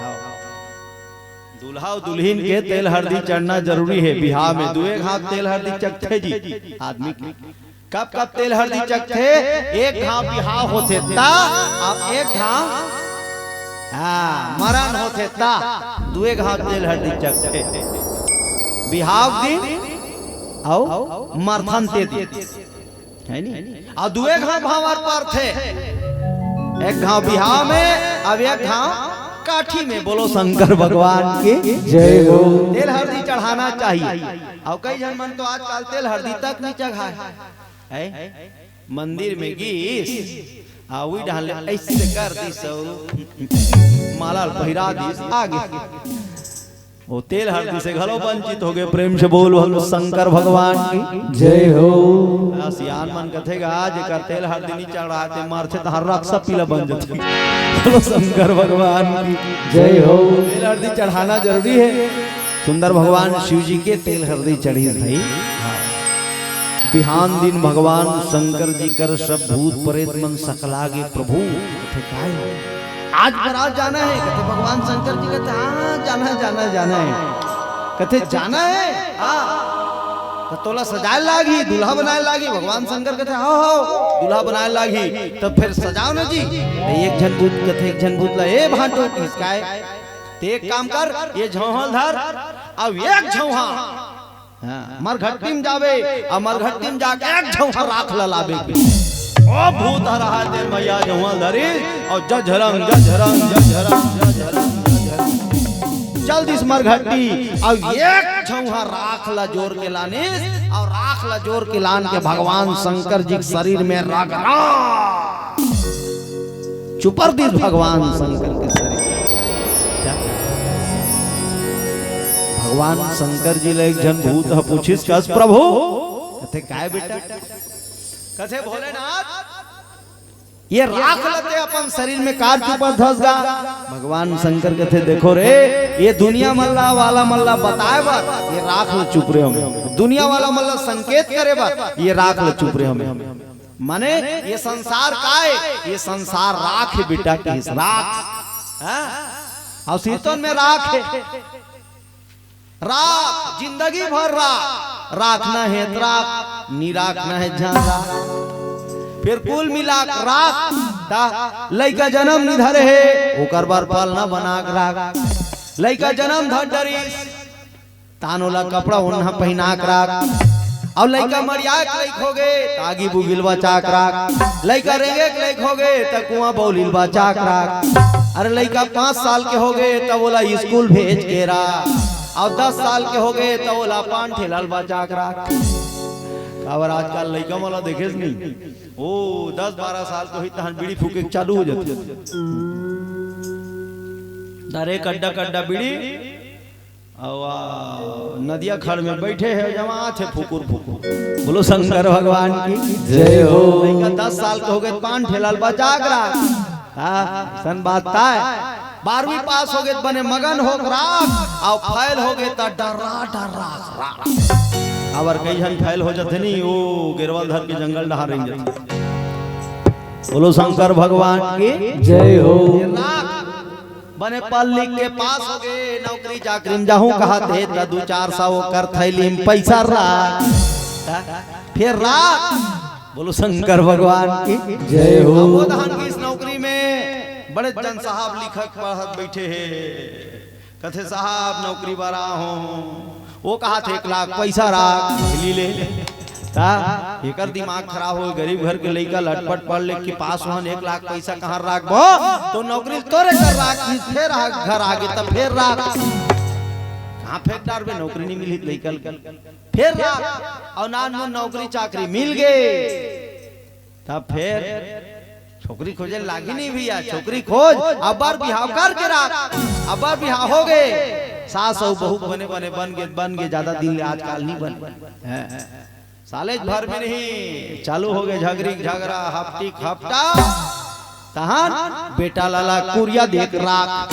हाँ। दूल्हा अउ दुल्हिन के तेल हरदी चढ़ना जरूरी हे। बिहाव में दुए घांव तेल हरदी चघथे जी आदमी के। कब कब तेल हरदी चघथे? एक घांव बिहाव होथे ता, अउ एक घांव, हाँ, मरन होथे ता, दुए घांव तेल हरदी चघथे। बिहाव दिन अउ मरथन ते दिन। हे नी? अउ दुए घांव भांवर परथे, एक घांव बिहाव में, अउ एक घांव काठी में। बोलो शंकर भगवान की जय हो। तेल हरदी चढ़ाना चाहिए। अउ कई झन मन तो आजकल तेल हरदी तक नइ चघाय। हे? मंदिर में गीस, अउ उही डाहन ले अइसे कर दिस अउ माला ल पहिरा दिस, आ गे। वो तेल हरदी से घलो वंचित हो गे। प्रेम से बोल भगवान शंकर भगवान की जय हो। आ, सियान मन कथे गा, जेकर तेल हरदी नइ चढ़ाय ते मरथे तहां रक्सा पीला बन जथे। बोलो शंकर भगवान की जय हो। तेल हरदी चढ़ाना जरूरी हे। सुंदर भगवान शिव जी के तेल हरदी चढ़िस भाई। बिहान दिन भगवान शंकर जी कर सब भूत प्रेत मन सकला गे, प्रभु, कथे, "काय हो? आज बरात जाना हे?" कथे भगवान शंकर जी, कथे, "हाँ, हाँ, जाना हे, जाना हे, जाना हे।" कथे, "जाना हे? हाँ।" "त तोला सजाय लागही, दूल्हा बनाय लागही।" भगवान शंकर कथे, "हव, हव, दूल्हा बनाय लागही।" "त फेर सजाव ना जी।" त एक झन भूत कथे, एक झन भूत ला, "ए भांटो, किस काय? ते एक काम कर, ये झौंहा ल धर, अउ एक झौंहा, हाँ, मरघट्टी म जाबे, अउ मरघट्टी म जाके एक झौंहा राख ल लाबे।" ओ भूत ह रहा ते भैया झौंहा ल धरिस, अउ जझरंग, जझरंग, जझरंग, जझरंग, जझरंग। चल दिस मरघट्टी, अउ एक झौंहा राख ल जोर के लानिस, अउ राख ल जोर के लान के भगवान शंकर जी के शरीर में रगड़ा। चुपर दिस भगवान शंकर के शरीर। भगवान शंकर जी ले एक झन भूत ह पूछिस, "कस प्रभु?" कथे, "काय बेटा?" कथे, "भोलेनाथ, ये राख ल ते अपन शरीर में कार चुपर धस गा?" भगवान शंकर कथे, "देखो रे, ये दुनिया मल्ला वाला मल्ला बताय बर ये राख ल चुपरे हंव। दुनिया वाला मल्ला संकेत करे बर ये राख ल चुपरे हंव।" माने ये संसार काय? ये संसार राख हे बेटा, किस राख। हाँ? अउ सीतोन में राख हे। राख, जिंदगी भर राख। राखना हे त राख, नी राखना हे झन राख। फेर कुल मिला के राख, त लइका जनम नइ धरे हे, ओकर बर पलना बना के राख। लइका जनम धर डरिस, तान ओला कपड़ा ओन्हा पहिना के राख। अउ लइका मरिया के लइक होगे, त आगी बुगिल बचा के राख। लइका रेंगे के लइक होगे, त कुआं बउलिल बचा के राख। अरे लइका पाँच साल के होगे, त ओला स्कूल भेज के राख। अउ दस साल के होगे, त ओला पान ठेला ल बचा के राख। काबर आजकल लइका मन ला देखेस नहीं, ओ दस बारह साल के होही, तहन बीड़ी फूके के चालू हो जाथे। दरे कड्डा कड्डा बीड़ी, अउ आ, नदिया खड़ में बइठे हे, जमाथे फुकुर फुकुर। बोलो शंकर भगवान की जय हो। लइका दस साल के होगे, पान ठेला ल बचा के राख। हाँ, अइसन बात ताय। बारहवीं पास होगे त बने मगन हो के राख, अउ फेल होगे त डर्रा डर्रा राख। अबर कई झन फेल हो जाथे नी, ओ गेरवा ल धर के जंगल डहार रेंग जाथे। बोलो शंकर भगवान की जय हो। राख। बने पढ़ लिख के पास हो गे, नौकरी चाकरी में जाहूं कहत हे, त दू चार सौ ओकर थैली में पैसा राख, फेर राख। बोलो शंकर भगवान की जय हो। अब वो दहन की इस नौकरी में बड़े जन साहब लिखत पढ़त बैठे हे, कथे साहब नौकरी बर आए हों, वो कहत हे एक लाख पैसा राख, थैली ले। का? एकर दिमाग खराब हो, गरीब घर के लइका लटपट पढ़ लिख के पास होहन, एक लाख पैसा कहाँ राखबो? तो नौकरी तोरे कर राख, फेर आ, घर आगे त फेर राख। कहाँ फेंक डारबे? नौकरी नहीं मिली लइका ल, फेर राख। और नानमुन नौकरी चाकरी मिल गे, तब फेर छोकरी खोजे लागी नहीं भैया, छोकरी खोज, अब्बर बिहाव करके राख। अब्बर बिहाव हो गे, सास अउ बहू बने बने बन गे, बन गे, ज्यादा दिन ले आजकल नहीं बने। हैं। सालेच भर में नहीं, चालू हो गे झगरी झगरा, हपटी खपटा। तहन बेटा लाला कुरिया देख राख।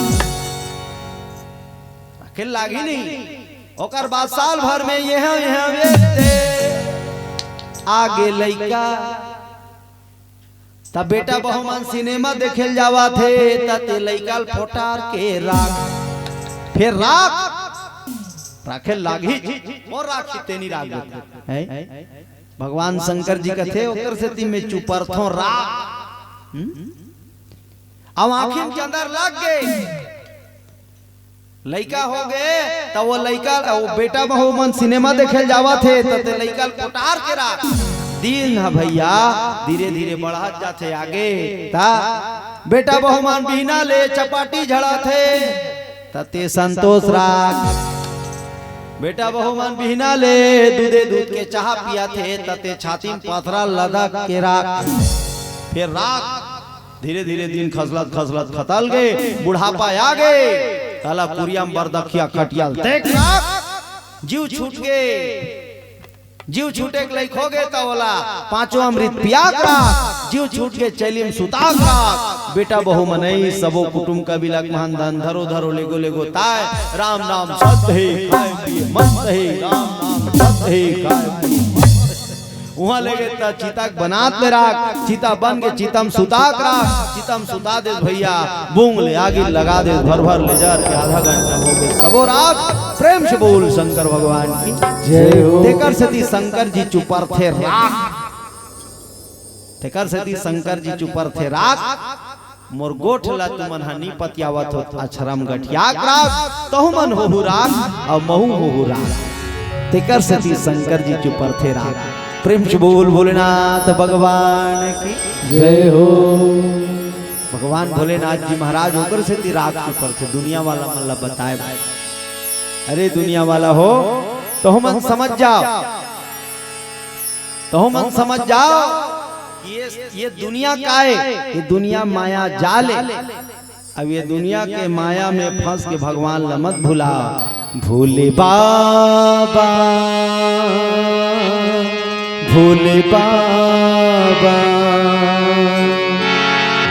आखिर लागी नहीं। ओकर बाद साल भर में ये हैं, ये हैं, ये ते आगे लइका। तब बेटा बहू मन सिनेमा देखे ल जावत हे, त ते लइका ल फोटार के राख। फेर राख, राखे लागी। मोर राख ही तेनी राख देथे। हैं? भगवान शंकर जी कथे, ओकर सेती में चुपरथों राख। हम्म? अब आँखी में चंदर लग गे, लइका हो गे, त वो लइका, वो बेटा बहू मन सिनेमा देखे ल जावत हे, त ते लइका ल कोटार के राख। दिन ह भैया, धीरे धीरे बढ़त जाथे आगे। त बेटा बहू मन बिहना ले चपाटी झड़त हे, त ते संतोष राख। बेटा बहू मन बिहना ले दूधे दूध के चाह पियत हे, त ते छाती में पथरा लदक के राख। फेर राख, धीरे धीरे दिन खसलत खसलत खतल गे, बुढ़ापा आ गे, काला कुरिया में बरदखिया खटिया ल देख राख, जीव छूट गे। जीव छूटे के लइक हो गे त ओला पांचों अमृत पिया के राख, जीव छूट गे चैली में सुता के राख। बेटा बहू मनई सबो कुटुम कबीला के महान धन धरो धरो लेगो लेगो ताय, राम नाम सत हे, खाय पिए मस्त हे, राम नाम सत हे, खाय पिए मस्त हे। उहाँ लेगे त चिता के बनात ले राख, चिता बन के चिता म सुता के राख, चिता म सुता देस भैया, बूंग ले आगी लगा देस, भर भर ले जर के आधा घंटा हो गे सबो राख। प्रेम से बोल शंकर भगवान की जय हो। तेकर सेती शंकर जी चुपरथे राख, तेकर सेती शंकर जी चुपरथे राख। मोर गोठ ला तुमन ह नी पतियावत हो, अछरम गठिया के राख, तहु मन होहु राख, अउ महू होहु राख। तेकर सेती शंकर जी चुपरथे राख। प्रेम से बोल भोलेनाथ भगवान की जय हो। भगवान भोलेनाथ जी महाराज ओकर सेती राख चुपरथे, दुनिया वाला मन ला बताए भाई। अरे दुनिया वाला हो, तहु मन समझ जाओ, तहु मन समझ जाओ कि ये, ये दुनिया का है, ये दुनिया माया जाल है। अब ये दुनिया के माया में फंस के भगवान ला मत भुला। भोले बाबा, भोले बाबा।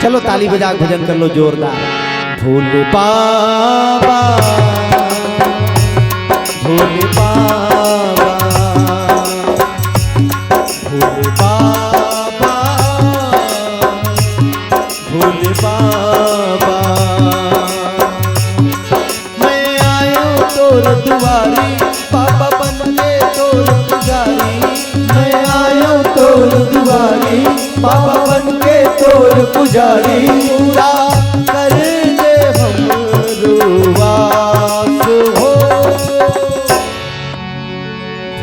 चलो ताली बजा के भजन कर लो जोरदार। भोले बाबा, भोले बाबा, भोले बाबा, भोले बाबा। मैं आयो तोर दुआरी, बाबा बन के तोर पुजारी। मैं आयो तोर दुआरी, बाबा बन के तोर पुजारी। पूरा कर दे हमरो आस हो।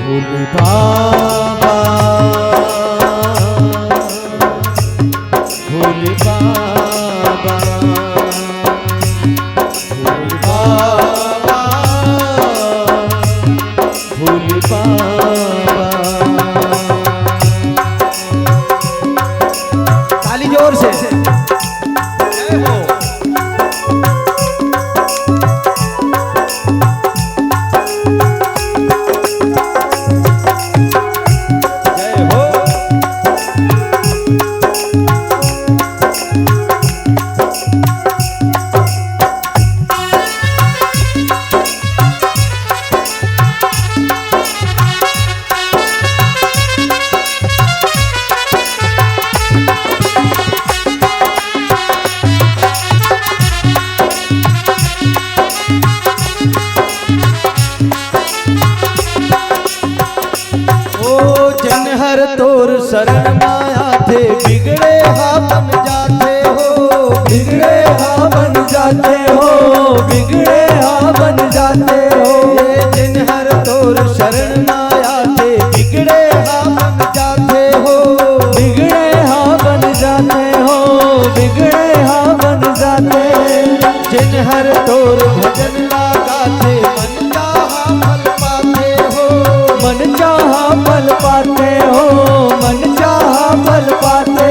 भोले बाबा, भोले बाबा, भोले बाबा, शरण मा आथे, बिगड़े हा बन जाथे हो, बिगड़े हा बन जाथे हो, बिगड़े हा बन जाथे हो। ये जिन हर तोर शरण मा आथे, बिगड़े हा बन जाथे हो, बिगड़े हा बन जाथे हो, बिगड़े हा बन जाथे। जिन हर तोर भजन ला गाथे, मन चाहा फल पाथे हो, मन चाहा फल पाथे हो, मन चाहा फल पाथे।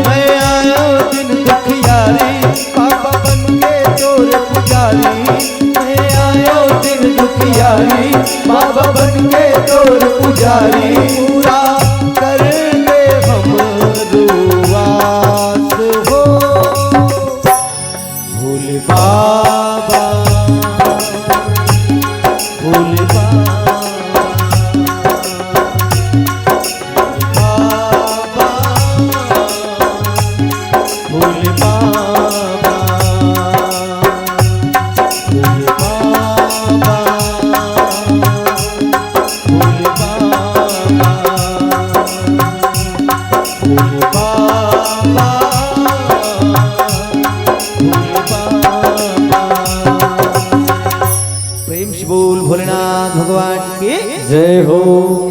मैं आयो दिन दुखियारी, बाबा बन के तोर पुजारी। मैं आयो दिन दुखियारी, बाबा बन के तोर पुजारी। पूरा कर दे हमरो आस हो। भोले बाबा, भोले बाबा, बाबा, भोले बाबा, भोले बाबा, भोले बाबा, भोले बाबा, भोले बाबा। प्रेम से बोल भोलेनाथ भगवान की जय हो।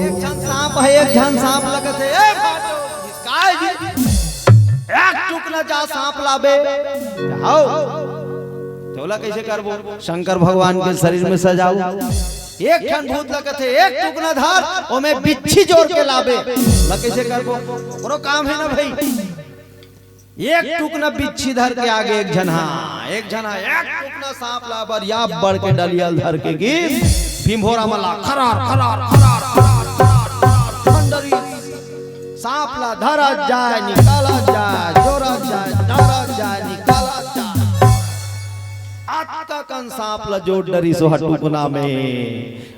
एक झन सांप हे, एक झन सांप ला कथे, "ए भाटो, काय जी? एक टुकना जा सांप लाबे।" हाव। तोला कइसे करबो? शंकर भगवान के शरीर में सजाव। एक ठन भूत ला कथे, "एक टुकना धर, ओमे बिच्छी जोर के लाबे।" ला कइसे करबो? कोनो काम हे ना भाई। एक टुकना बिच्छी धर के आगे एक झन हा, एक झन हा एक टुकना सांप ला बर या बड़ के डलिया ल धर के गिस, भिंभोरा मन ला खरार, खरार, खरार, खरार, खरार, खंडरी। सांप ला धरत जाय, निकालत जाय, जोरत जाय, धरत जाय, निकालत जाय। अतका कन सांप ला जोर डरिस ओहा टुकना में,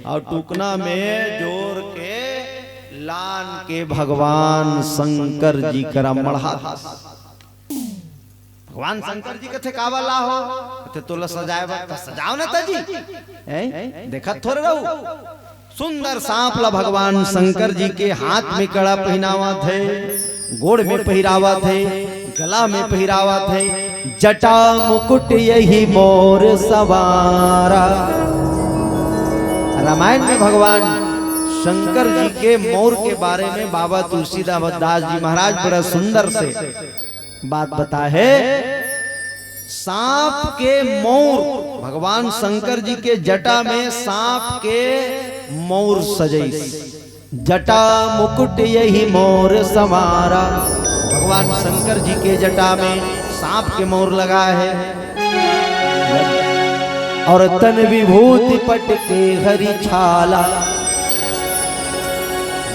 अउ टुकना में जोर के लान के भगवान शंकर जी करा मढ़ा। भगवान शंकर जी कथे, "काबर ला हो?" कथे, "तोला सजाए बर।" "त सजाव ना त जी।" हैं? देखत थोरे रहू। सुंदर सांप ला भगवान शंकर जी के हाथ में कड़ा पहिनावत हे, गोड़ में पहिरावत हे, गला में पहिरावत हे, "जटा मुकुट यही मोर संवारा।" रामायण में भगवान शंकर जी के मौर के बारे में बाबा तुलसीदास दास जी महाराज बड़ा सुंदर से बात बताए हे। सांप के मौर, भगवान शंकर जी के जटा में सांप के मौर सजइस। "जटा मुकुट यही मोर संवारा।" भगवान शंकर जी के जटा में सांप के मौर लगाए हे। "और तन विभूति पट के हरि छाला।"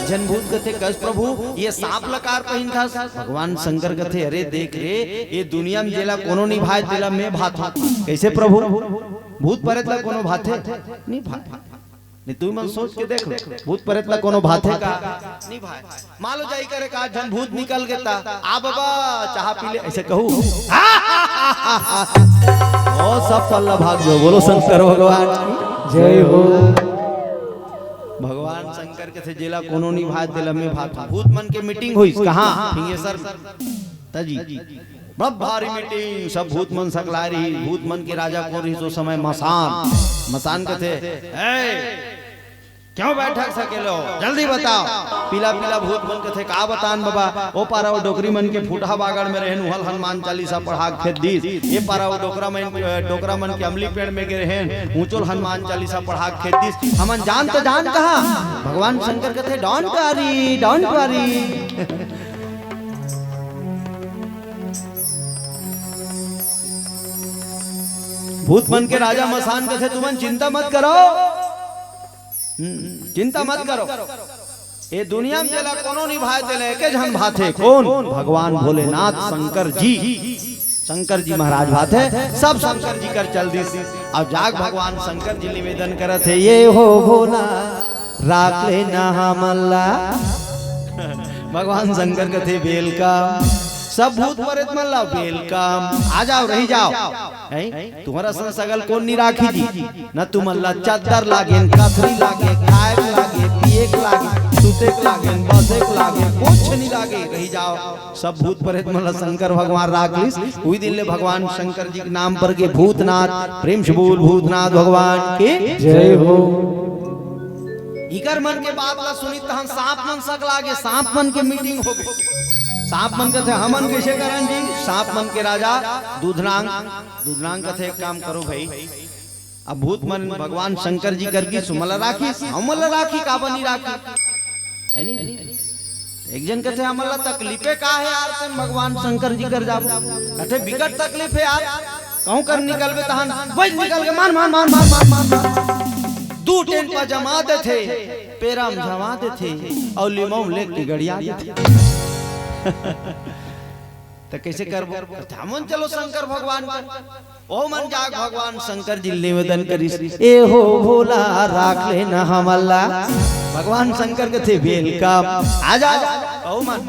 झन भूत कथे, "कस प्रभु, ये सांप ला काबर पहिनथस?" भगवान शंकर कथे, "अरे देख रे, ये दुनिया में जेला कोनो नहीं भाय, तेला मैं भाथों।" "कइसे प्रभु? भूत परेत ला कोनो भाथे? नहीं भाय।" नहीं, तुमन सोच के देख लो, भूत परेत ला कोनो भाथे का? नहीं भाय। मान लो जाई करे का झन भूत निकल गे ता, "आ बाबा, चाहा पी ले," अइसे कहू। ओ सब पल्ला भाग जो, बोलो शंकर भगवान की जय हो। भगवान शंकर कथे, "जेला कोनो नहीं भाय, तेला मैं भाथों।" भूत मन के मीटिंग होइस, कहाँ? फिंगेसर तजी। बड़ा भारी मीटिंग, सब भूत मन सकलाय रही। भूत मन के राजा कोन रहिस ओ समय? मसान। मसान कथे, "ए, क्यों बैठक सकेलो? जल्दी बताओ।" पीला पीला भूत मन कथे, "का बतान बाबा, ओ पारा ओ डोकरी मन के फुटहा बागड़ में रहेन, उहल हनुमान चालीसा पढ़ा के खेद दिस। ए पारा ओ डोकरा मन, डोकरा मन के अमली पेड़ में गे रहेन, ऊंचोल हनुमान चालीसा पढ़ा के खेद दिस। हमन जान त जान कहा?" भगवान शंकर कथे, "Don't worry, don't worry।" भूत मन के राजा मसान कथे, "तुमन चिंता मत करो, हम्म, चिंता मत करो, ये दुनिया में जेला कोनो नहीं भाय, तेला एके झन भाथे।" कोन? भगवान भोलेनाथ शंकर जी। शंकर जी महाराज भाथे, सब शंकर जी कर चल दिस। अब जाग भगवान शंकर जी निवेदन करत हे, "ये हो भोला, राख लेना हमन ला।" भगवान शंकर कथे, "Welcome।" सब भूत परेत मन ला, "Welcome, आ जाओ, रही जाओ।" हैं? तुम्हर असन सगल कोन नी राखी जी? न तुमन ला चद्दर लागे, न कथरी लागे, खाए के लागे, पिए के लागे, सुतेक लागे, बसेक लागे, कुछ नहीं लागे, रही जाओ। सब भूत प्रेत मन ला शंकर भगवान राख लिस। उही दिन ले भगवान शंकर जी के नाम पर के भूतनाथ, प्रेम से बोल भूतनाथ भगवान के। जय हो। इकर मन के बात ला सुनी तहन सांप मन सक लागे, सांप मन के मीटिंग हो गई। सांप मन कथे, "हमन कैसे करन जी?" सांप मन के राजा दूधनांग, दूधनांग कथे, "एक काम करो भाई, अब भूत मन भगवान शंकर जी कर गिस, हमन ला राखिस, हमन ला राखी, काबर नहीं राखी?" है नहीं? एक जन कथे, "हमन ला तकलीफे का है यार, तेन भगवान शंकर जी कर जाबो।" कथे, "बिकट तकलीफ है यार, कहूँ कर निकलबे तहन वही निकल के मार, मार, मार।" दू टेंट पा जमा देथे, पेरा म जमा देथे, अउ लिमऊ म लेके गड़िया देथे। त कैसे करबो? कथे, "हमन चलो शंकर भगवान कर।" ओ मन जाग भगवान शंकर जी निवेदन करिस, "ए हो भोला, राख लेना हमन ला।" भगवान शंकर कथे, "वेलकम, आ जा।" ओ मन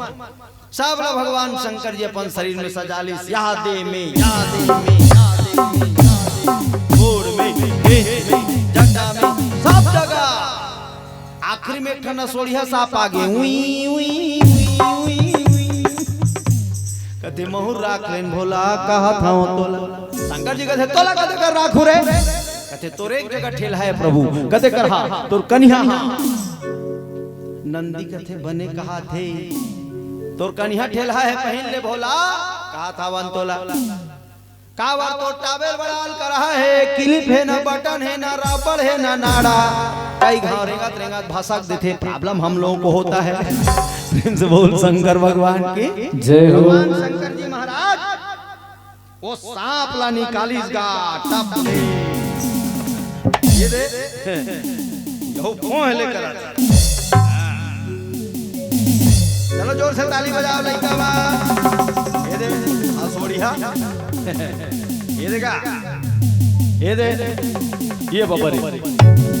सब ला भगवान शंकर जी अपन शरीर में सजा लिस, या देह में, या देह में, या देह में, या देह में, गोड़ में, केश में, जटा में, सब जगह। आखिरी में एक ठन असोड़िया सांप आ गे, उई, उई, उई, उई, उई। कथे, "महूँ राख लेन भोला, कहत हँव तोला।" शंकर जी कथे, "तोला कते कर राखू रे?" कथे, "तोर एक जगह ठेलहा है प्रभु।" कते कर हा, "तोर कनिहा हा।" नंदी कथे, "बने कहत हे, तोर कनिहा ठेलहा है, पहिन ले भोला, कहत हवन तोला।" काबर तोर टावेल बड़ा अलकरहा है, किलिप है ना, बटन है ना, रबड़ है ना, नाड़ा। कई घाव रेंगत रेंगत भसक देथे, प्रॉब्लम हम लोगों को होता है। प्रेम से बोल शंकर भगवान की। जय हो। भगवान शंकर जी महाराज वो सांप ला निकालिस गा, टप दे। ये दे, यहू फोह लेकर आता। चलो जोर से ताली बजाओ लइका बा। ये दे, असोड़िया। ये देखा, ये दे, ये बबरी।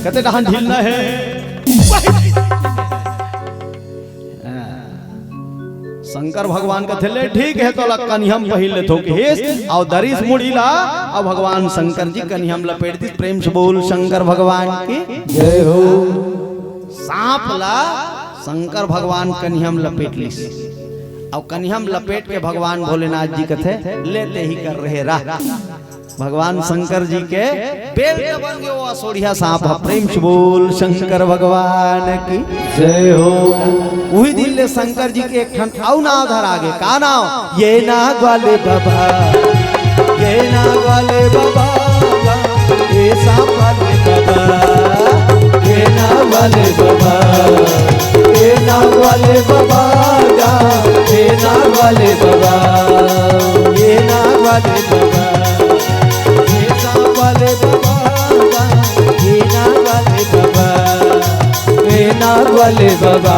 कते डहान ढीलना है। शंकर भगवान कथे, "ले ठीक है, तोला कनिहा म पहिन लेथों," कहिस, अउ दरिस मुड़ी ला, अउ भगवान शंकर जी कनिहा म लपेट दिस। प्रेम से बोल शंकर भगवान की। जय हो। सांप ला शंकर भगवान कनिहा म लपेट लिस, अउ कनिहा म लपेट के भगवान भोलेनाथ जी कथे, "ले तेही कर रहे रह।" भगवान शंकर जी के बेल के बन गए वो असोड़िया सांप ह। प्रेम से बोल शंकर भगवान की। जय हो। उही दिन ले शंकर जी के एक ठन अउ नाव धरा गे। का नाव? ये नाग वाले बाबा, ये नाग वाले बाबा, ये सांप वाले बाबा, ये नाग वाले बाबा, ये नाग वाले बाबा, ये नाग वाले बाबा, ये नाग वाले बाबा। हे सांप वाले बाबा, हे नाग वाले बाबा, हे नाग वाले बाबा,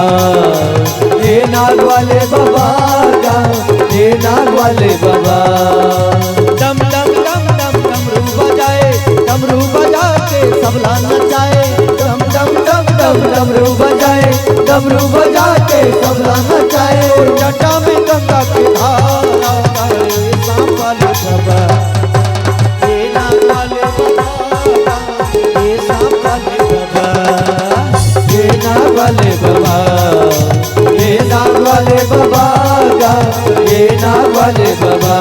हे नाग वाले बाबा, हे नाग वाले बाबा। डम डम डम डम डमरू बजाए, डमरू बजा के सबला नचाए। डम डम डम डम डमरू बजाए, डमरू बजा के सबला नचाए। जटा में गंगा के धारा, हे सांप वाले बाबा। हे नाग वाले बाबा, हे सांप वाले बाबा, हे नाग वाले बाबा, हे नाग वाले बाबा, हे नाग वाले बाबा।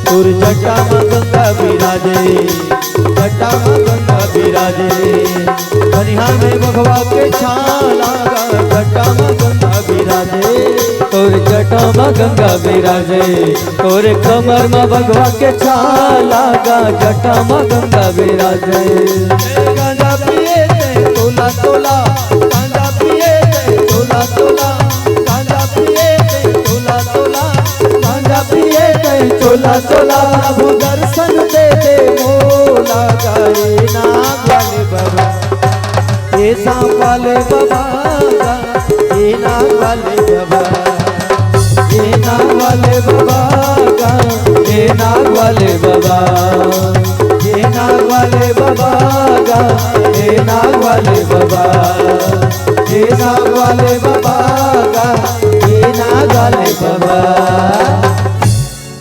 तोर जटा म गंगा विराजे, जटा म गंगा विराजे। कनिहा में बघवा के छाला गा, जटा म गंगा विराजे। तोर जटा म गंगा विराजे, तोर कमर म बघवा के छाला गा, जटा म गंगा विराजे। गांजा पिए ते तोला तोला, गांजा पिए ते तोला तोला, गांजा पिए ते तोला तोला, गांजा पिए ते तोला तोला। प्रभु दर्शन दे दे मोला गा, हे नाग वाले बाबा, हे सांप वाले बाबा गा, हे नाग वाले बाबा, हे नाग वाले बाबा गा, हे नाग वाले बाबा, हे नाग वाले बाबा गा, हे नाग वाले बाबा, हे नाग वाले बाबा गा, हे नाग वाले बाबा।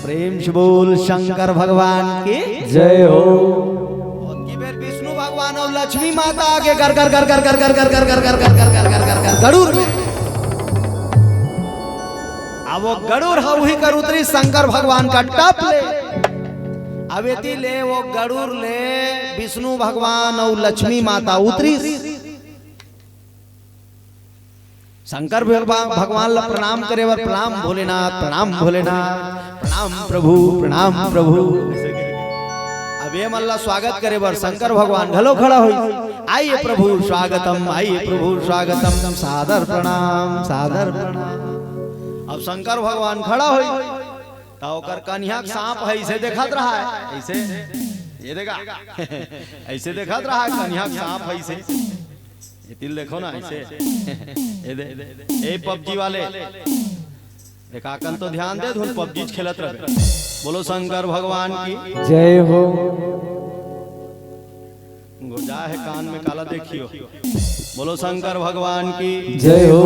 प्रेम से बोल शंकर भगवान की। जय हो। ओतकी बेर विष्णु भगवान अउ लक्ष्मी माता आगे गर गर गर गर गर गर गर गर गर गर गर गर गर गर गर गर गरुड़ में। अब वो गरुड़ ह उही कर उतरी शंकर भगवान का टप ले। अब एती ले वो गरुड़ ले विष्णु भगवान अउ लक्ष्मी माता उतरी। शंकर भगवान, भगवान ला प्रणाम करे बर, प्रणाम भोलेनाथ, प्रणाम भोलेनाथ, प्रणाम प्रभु, प्रणाम प्रभु। अब ये मन ला स्वागत करे बर शंकर भगवान घलो खड़ा होई। आइए प्रभु स्वागतम, आइए प्रभु स्वागतम, सादर प्रणाम, सादर प्रणाम। अब शंकर भगवान खड़ा होई, त ओकर कनिहा के सांप ह, अइसे देखत रहा है, अइसे, ये देखा, अइसे देखत रहा है, कनिहा के सांप ह, अइसे। ये तिल देखो ना, अइसे। ये दे, ए पबजी वाले, एकाकन तो ध्यान दे, धुन पबजी खेलत रहे। बोलो शंकर भगवान की। जय हो। गोजा है कान में काला देखियो। बोलो शंकर भगवान की। जय हो।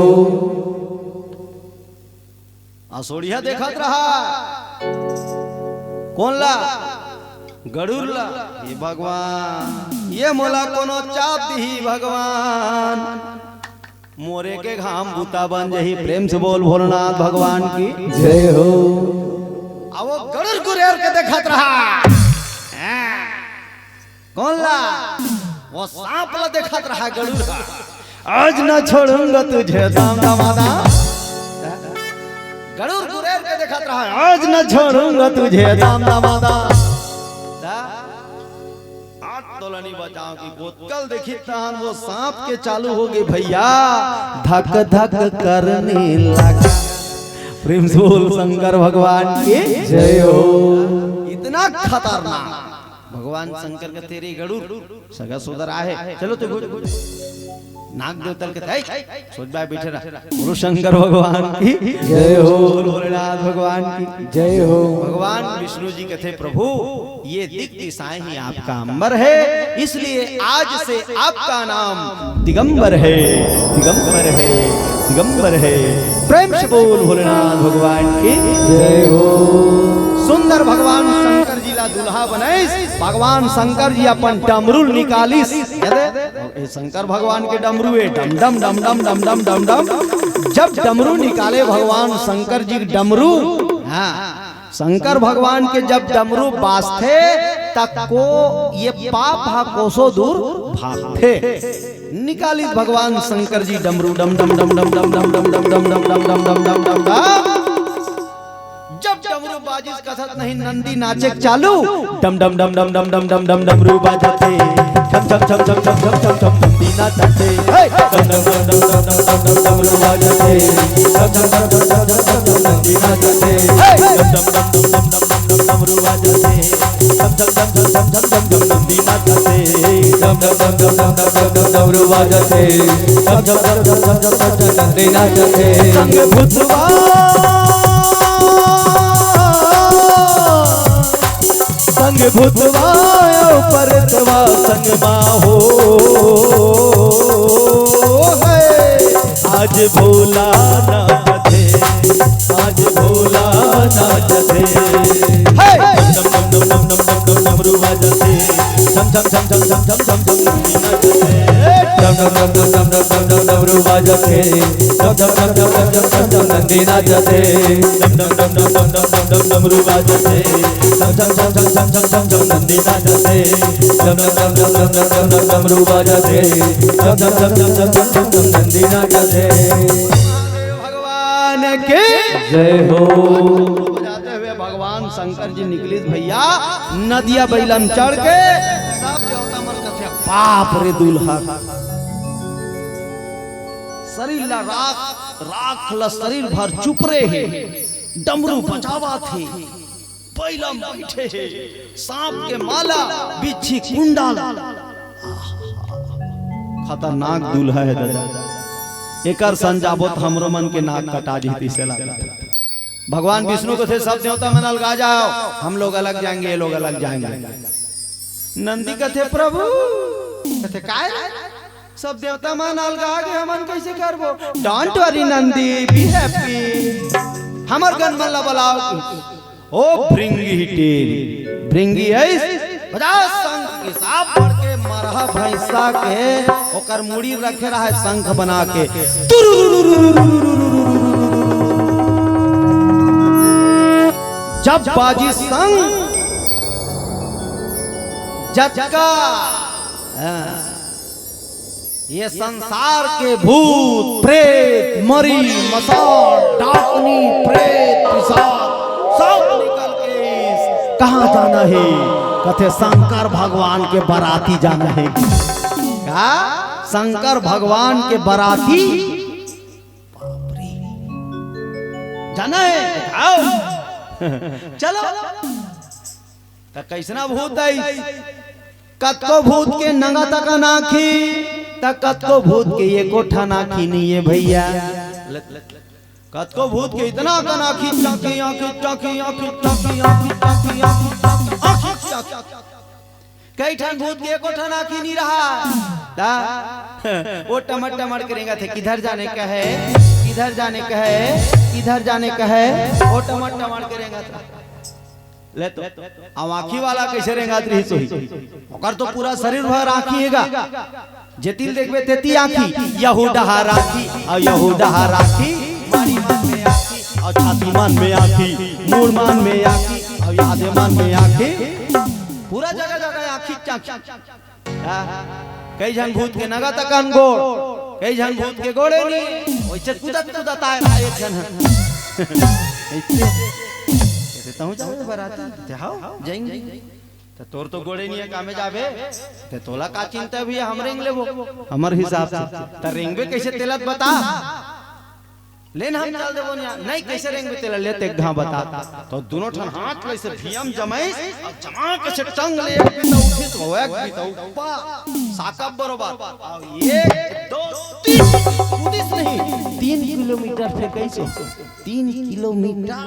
असोड़िया देखत रहा। कोन ला? गरुड़ ला। हे भगवान, ये मोला कोनो चाप दिही भगवान, मोरे के घाम बूता बन जही। प्रेम से बोल भोलेनाथ भगवान की। जय हो। अब वो गरुड़ गुरेर के देखत रहा। कोन ला? वो सांप ला देखत रहा गरुड़ ह। आज न छोड़ूंगा तुझे दाम दमादा। गरुड़ गुरेर के देखत रहा। आज न छोड़ूंगा तुझे दाम दमादा। आज तोला नहीं बचाओ कि बोतल देखी तहन वो सांप के चालू हो गई भैया, धक धक करने लगा। प्रेम से बोल शंकर भगवान की। जय हो। इतना खतरनाक भगवान शंकर के तेरे गरुड़ सगा सोदर आहे। चलो तो गुड। नाग देवता के तय सोच बाय बैठे रहा। बोलो शंकर भगवान की। जय हो। बोल भोलेनाथ भगवान की। जय हो। भगवान विष्णु जी कहते, प्रभु, ये दिक दिशाएं ही आपका अंबर है, इसलिए आज से आपका नाम दिगंबर है, दिगंबर है, दिगंबर है। प्रेम से बोल भोलेनाथ भगवान की। जय हो। सुंदर भगवान शंकर जी ला दुल्हा बनाइस। भगवान शंकर जी अपन डमरू निकालिस। ये दे, ए शंकर भगवान के डमरू है, डम डम डम डम डम डम डम डम। जब डमरू निकाले भगवान शंकर जी के डमरू, हाँ, शंकर भगवान के जब डमरू बाजथे, तको ये पाप हा कोसो दूर भागथे। निकालिस भगवान शंकर जी डमरू डम डम डम डम डम डम डम डम डम डम डम डम डम डम डम डम डम। जब डमरू बाजिस कथत नहीं नंदी नाचे चालू। डम डम डम डम डम डम डम डम डमरू बाजथे। छम छम छम छम छम छम छम छम नंदी नाचथे। हे! डम डम डम डम डम डम डम डम डमरू बाजथे। छम छम छम छम छम छम छम छम नंदी नाचथे। हे! डम डम डम डम डम डम डम डम डमरू बाजथे। डम डम डम डम डम डम डम डम नंदी नाचथे। डम डम डम डम डम डम डम डम डमरू बाजथे। डम डम डम डम डम डम डम डम नंदी नाचथे। संग भूतवा, संग भूतवा अउ परतवा संग मा हो है। आज भोला नाचथे, आज भोला नाचथे। हे! डम डम डम डम डम डम डम डमरू बाजथे। डम डम डम डम डम डम डम डम नंदी नाचथे। डम डम डम डम डम डम डम डम डमरू बाजथे। डम डम डम डम डम डम डम डम नंदी नाचथे। डम डम डम डम डम डम डम डम डमरू बाजथे। डम डम डम डम डम डम डम डम नंदी नाचथे। डम डम डम डम डम डम डम डम डमरू बाजथे। डम डम डम डम डम डम डम डम नंदी नाचथे। भगवान के जय हो। बजाते हुए भगवान शंकर जी निकलिस भैया, नदिया बइला म चढ़ के। सब देवता मन कथे, बाप रे दुल्हा, शरीर ला राख, राख ला शरीर भर चुपरे हे, डमरू बजावत हे, बइला म बइठे हे, सांप के माला, बिच्छी कुंडल। खतरनाक दुल्हा हे दादा, एकर संग जाबो त हमरो मन के नाक कटा जही तइसे लागथे। भगवान विष्णु कथे, "सब देवता मन अलगा जाओ, हम लोग अलग जाएंगे, ये लोग अलग जाएंगे।" नंदी कथे, "प्रभु," कथे, "काय रे? सब देवता मन अलगा गे, हमन कैसे करबो?" "Don't worry Nandi, be happy, हमर गण मन ला बलाओ।" ओ भृंगी टेन, भृंगी आइस, बजा शंख, हिसाब बढ़ के मरहा भैंसा के, ओकर मुड़ी रखे रहा है शंख बना के। जब बाजी शंख, जटका, हाँ। ये संसार के भूत, प्रेत, मरी, मसान, डाकनी, प्रेत, पिशाच, सब निकल के इस कहाँ जाना है? कथे शंकर भगवान के बराती जाना है। का? शंकर भगवान के बराती? बाप रे। जाना है? आओ। चलो। त कैसना भूत आई? कतको भूत के नंगा तकन आँखी, त कतको भूत के एको ठन आँखी नहीं है भैया। कतको भूत के इतना कन आँखी, चाकी, आँखी, चाकी, आँखी, चाकी, आँखी, चाकी, आँखी, चाकी। कई ठन भूत के एको ठन आँखी नहीं रहा। ता? वो टमड़ टमड़ के रेंगत हे, किधर जाने का है, किधर जाने का है, किधर जाने का है, वो टमड़ टमड़ के रेंगत हे। ले तो, अब आँखी वाला कैसे रेंगात रहिस होही? ओकर तो पूरा शरीर भर आँखी हेगा। जेती ल देखबे तेती आँखी, यहू डहार आँखी, अउ यहू डहार आँखी, माड़ी मन में आँखी, अउ छाती मन में आँखी, मूड़ मन में आँखी, अउ यादे मन में आँखी। पूरा जगह जगह आँखी चाँखी। हाँ, कई झन भूत के नंगा तकन गोड़, कई झन भूत के गोड़े नी, वैसे कूदत कूदत आए रहा एक झन ह। ऐसे, ऐसे तहूँ जाबे बराती, ते हाव, जाएंगे। त तोर तो गोड़े नी हे, कामे जाबे, ते तोला का चिंता भी हे, हम रेंग लेबो, हमर हिसाब से। त रेंगबे कैसे तेला त बता। लेन हम चल देबो निया। नहीं, कैसे रेंगबे तेला, ले ते घा बता। तो दोनों ठन हाथ ल ऐसे भियम जमाइस, अउ जमा के से टंग ले, एक बीता उठिस, हो एक बीता ऊपर, साकब बरोबर। अउ एक, दो, तीन, कूदिस नहीं, तीन किलोमीटर फेंकइस हो, तीन किलोमीटर।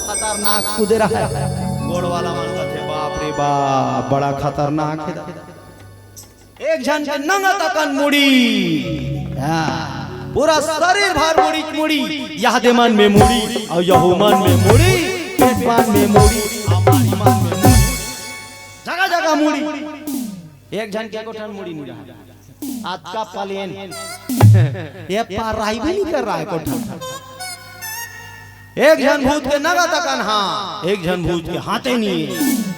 खतरनाक कूदे रहा है। गोड़ वाला मन कथे, "बाप रे बाप, बड़ा खतरनाक हे।" एक झन के नंगा तकन मुड़ी, हाँ, पूरा शरीर भर मुड़ी, मुड़ी, यादे मन में मुड़ी, अउ यहू मन में मुड़ी, पेट मन में मुड़ी, अउ माड़ी मन में मुड़ी, जगह जगह मुड़ी। एक झन के एको ठन मुड़ी नहीं रहा। अतका पलेन। ये पार राई भी नहीं कर रहा है कोठा। एक झन भूत के नंगा तकन, हाँ, एक झन भूत के हाथे नहीं है।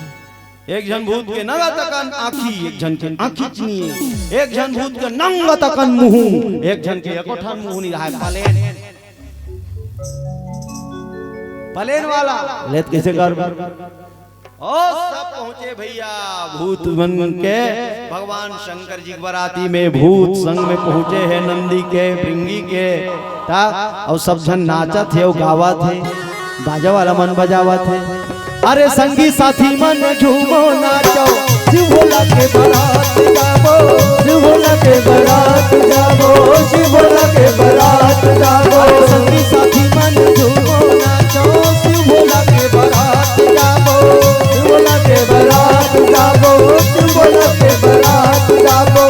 एक झन भूत के नंगा तकन आँखी, एक झन के आँखी च नहीं है। एक झन भूत के नंगा तकन मुँह, एक झन के एको ठन मुँह नहीं रहा है। पलेन, पलेन वाला। ले त कैसे कर? ओ, सब पहुँचे भैया, भूत मन के भगवान शंकर जी के बराती में भूत संग में पहुँचे हे, नंदी के, भृंगी के, ता, अउ सब झन नाचत हे अउ गावत हे, बाजा वाला मन बजावत हे। अरे संगी साथी मन झूमो नाचो, शिव भोला के बरात जाबो, शिव भोला के बरात जाबो, शिव भोला के बरात जाबो। अरे संगी साथी मन झूमो नाचो, शिव भोला के बरात जाबो, शिव भोला के बरात जाबो, शिव भोला के बरात जाबो।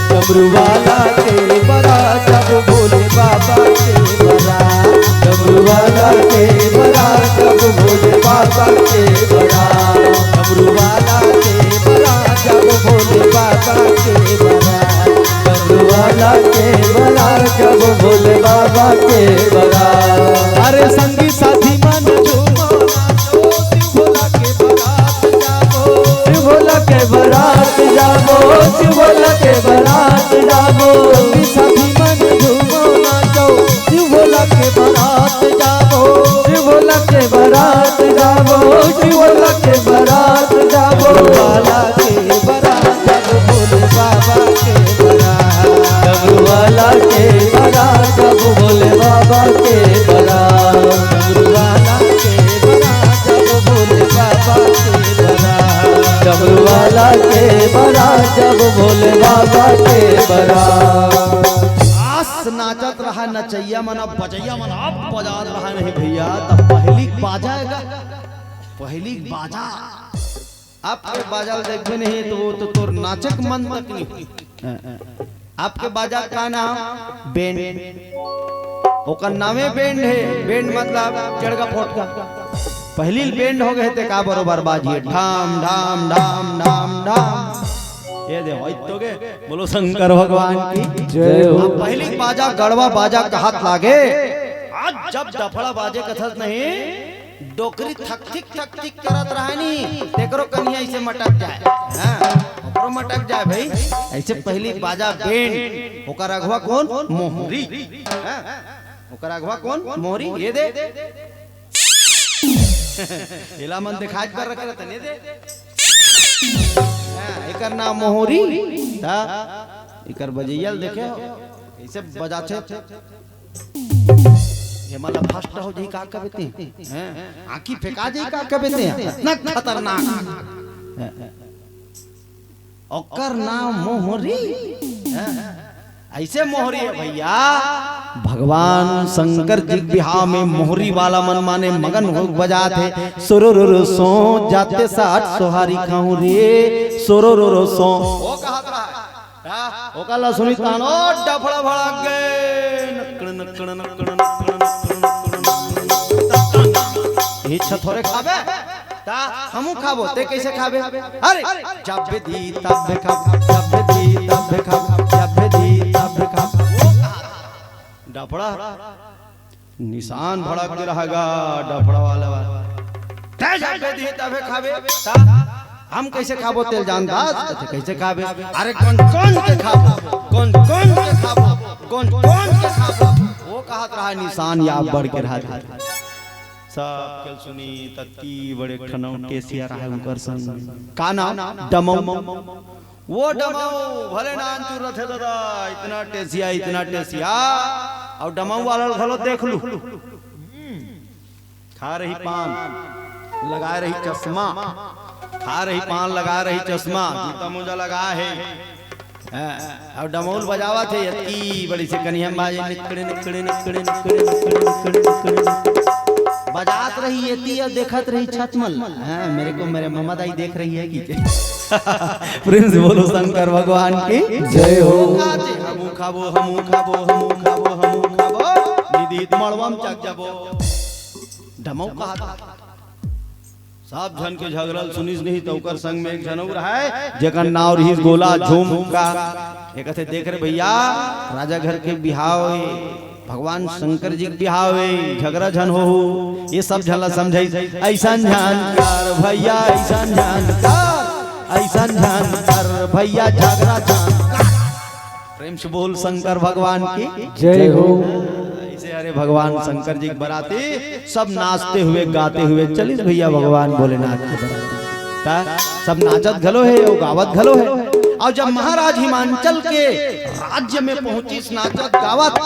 डमरू वाला के बरात जाबो, भोले बाबा के बरात। डमरू वाला के बरात जाबो, भोले बाबा के बरात। डमरू वाला के बरात जाबो, भोले बाबा के बरात। डमरू वाला के बरात जाबो, भोले बाबा के बरात। अरे संगी साथी मन झूमो नाचो, शिव भोला के बरात जाबो। शिव भोला के बरात जाबो, शिव भोला के बरात जाबो। संगी साथी मन झूमो नाचो, शिव भोला के बरात जाबो। शिव भोला के बरात जाबो, शिव भोला के बरात जाबो। वाला के बरात जाबो, भोले बाबा के बरात। डमरू वाला के बरात जाबो, भोले बाबा के बरात। डमरू वाला के बरात जाबो, भोले बाबा के बरात। डमरू वाला के बरात जाबो, भोले बाबा के बरात। आस ना नाचत रहा नचैया मन, अब बजैया मन अब बजात रहा नहीं भैया, तब पहिली बाजा का, पहिली बाजा। अब के बाजा ल देखबे नहीं तो वो तो तोर नाचक मन तक नहीं। आपके बाजा का नाम बैंड, ओकर नामे बैंड है। बैंड मतलब चड़गा फोटका। पहिली बैंड हो गए ते का बरोबर बाजिए, ढाम ढाम ढाम ढाम ढाम। ये दे होइत तो गे, बोलो शंकर भगवान की जय हो। अब पहिली बाजा गड़वा बाजा कहत लागे। आज जब डफड़ा बाजे कथस नहीं, डोकरी थकथिक थकथिक करत रहे नी, तेकरो कनिया इसे मटक जाए। हाँ, ओकरो मटक जाए भाई। ऐसे पहिली बाजा बैंड, ओकर अगवा कोन? मोहरी। हाँ, ओकर अगवा कोन? मोहरी। ये दे, एला मन दिखाई कर रखे रहते ने दे। हाँ, एकर नाम मोहरी। ता एकर बजैया ल देखे हो, कैसे बजाथे। ये मतलब फर्स्ट हो जाई का कबे ते? हैं? आँखी फेंका जाई का कबे ते? इतना खतरनाक। हैं? ओकर नाम मोहरी। हैं? ऐसे मोहरी है भैया। भगवान शंकर जी के बिहाव में मोहरी वाला मन माने मगन हो बजात हे। सुरुरुरु सो जाते साठ सोहारी खाऊं रे, सुरुरुरु सो। वो कहत रहा है। का? ओकर ला सुनी तान, ओ डफड़ा भड़क गए। नकड़, नकड़, नकड़, नकड़, नकड़, नकड़, नकड़, नकड़। इच्छा थोड़े खाबे? ता हमू खाबो, ते कैसे खाबे? अरे, जब दी तब खाब, जब दी तब खाब, जब दी तब खाब। वो कहा था। डफड़ा। निशान भड़क के रहेगा, डफड़ा वाला बा। तै जब दे दिही तभे खाबे, ता हम कैसे खाबो तेल जानदास? अच्छा, कैसे खाबे? अरे कौन कौन के खाबो, कौन कौन के खाबो, कौन कौन के खाबो? वो कहत रहा निशान या बढ़ के रहा। सब के सुनी तत्ती बड़े ठनौटे सिया रहा उनकर संग। का नाम? डमऊ। वो डमऊ भले नानचुर रथे दादा, इतना टेसिया, इतना टेसिया। अउ डमऊ वाला ल घलो देख लू। खा रही पान, लगाए रही चश्मा, खा रही पान, लगाए रही चश्मा, जूता मोजा लगाए हे। हाँ, अउ डमऊ ल बजावत हे, अतकी बड़ी से कनिहा म बाजे, निकड़े, निकड़े, निकड़े। बजात रही एती अउ देखत रही छत मन ल। हाँ, मेरे को मेरे ममा दाई देख रही है कि प्रेम से बोलो शंकर भगवान की जय हो। हमू खाबो, हमू खाबो, हमू खाबो, हमू खाबो। निदीत मड़वा म चक जाबो। डमऊ कहा था। सब झन के झगड़ा ल सुनिस नहीं त ओकर संग में एक झन अउ रहय, जेकर नाव रहिस गोला झुमका। ये कथे, "देख रे भैया, राजा घर के बिहाव हे, भगवान शंकर जी के बिहाव हे, झगड़ा झन होहू।" ये सब झन ला समझाइस, "अइसन झन कर भैया, अइसन झन कर, अइसन झन कर भैया, झगड़ा झन कर।" प्रेम से बोल शंकर भगवान की जय हो। ऐसे अरे भगवान शंकर जी के बराती सब नाचते हुए, गाते हुए चलिस भैया भगवान भोलेनाथ के बराती। ता सब नाचत घलो हे अउ गावत घलो हे। अउ जब महाराज हिमांचल के राज्य में पहुंचिस नाचत गावत,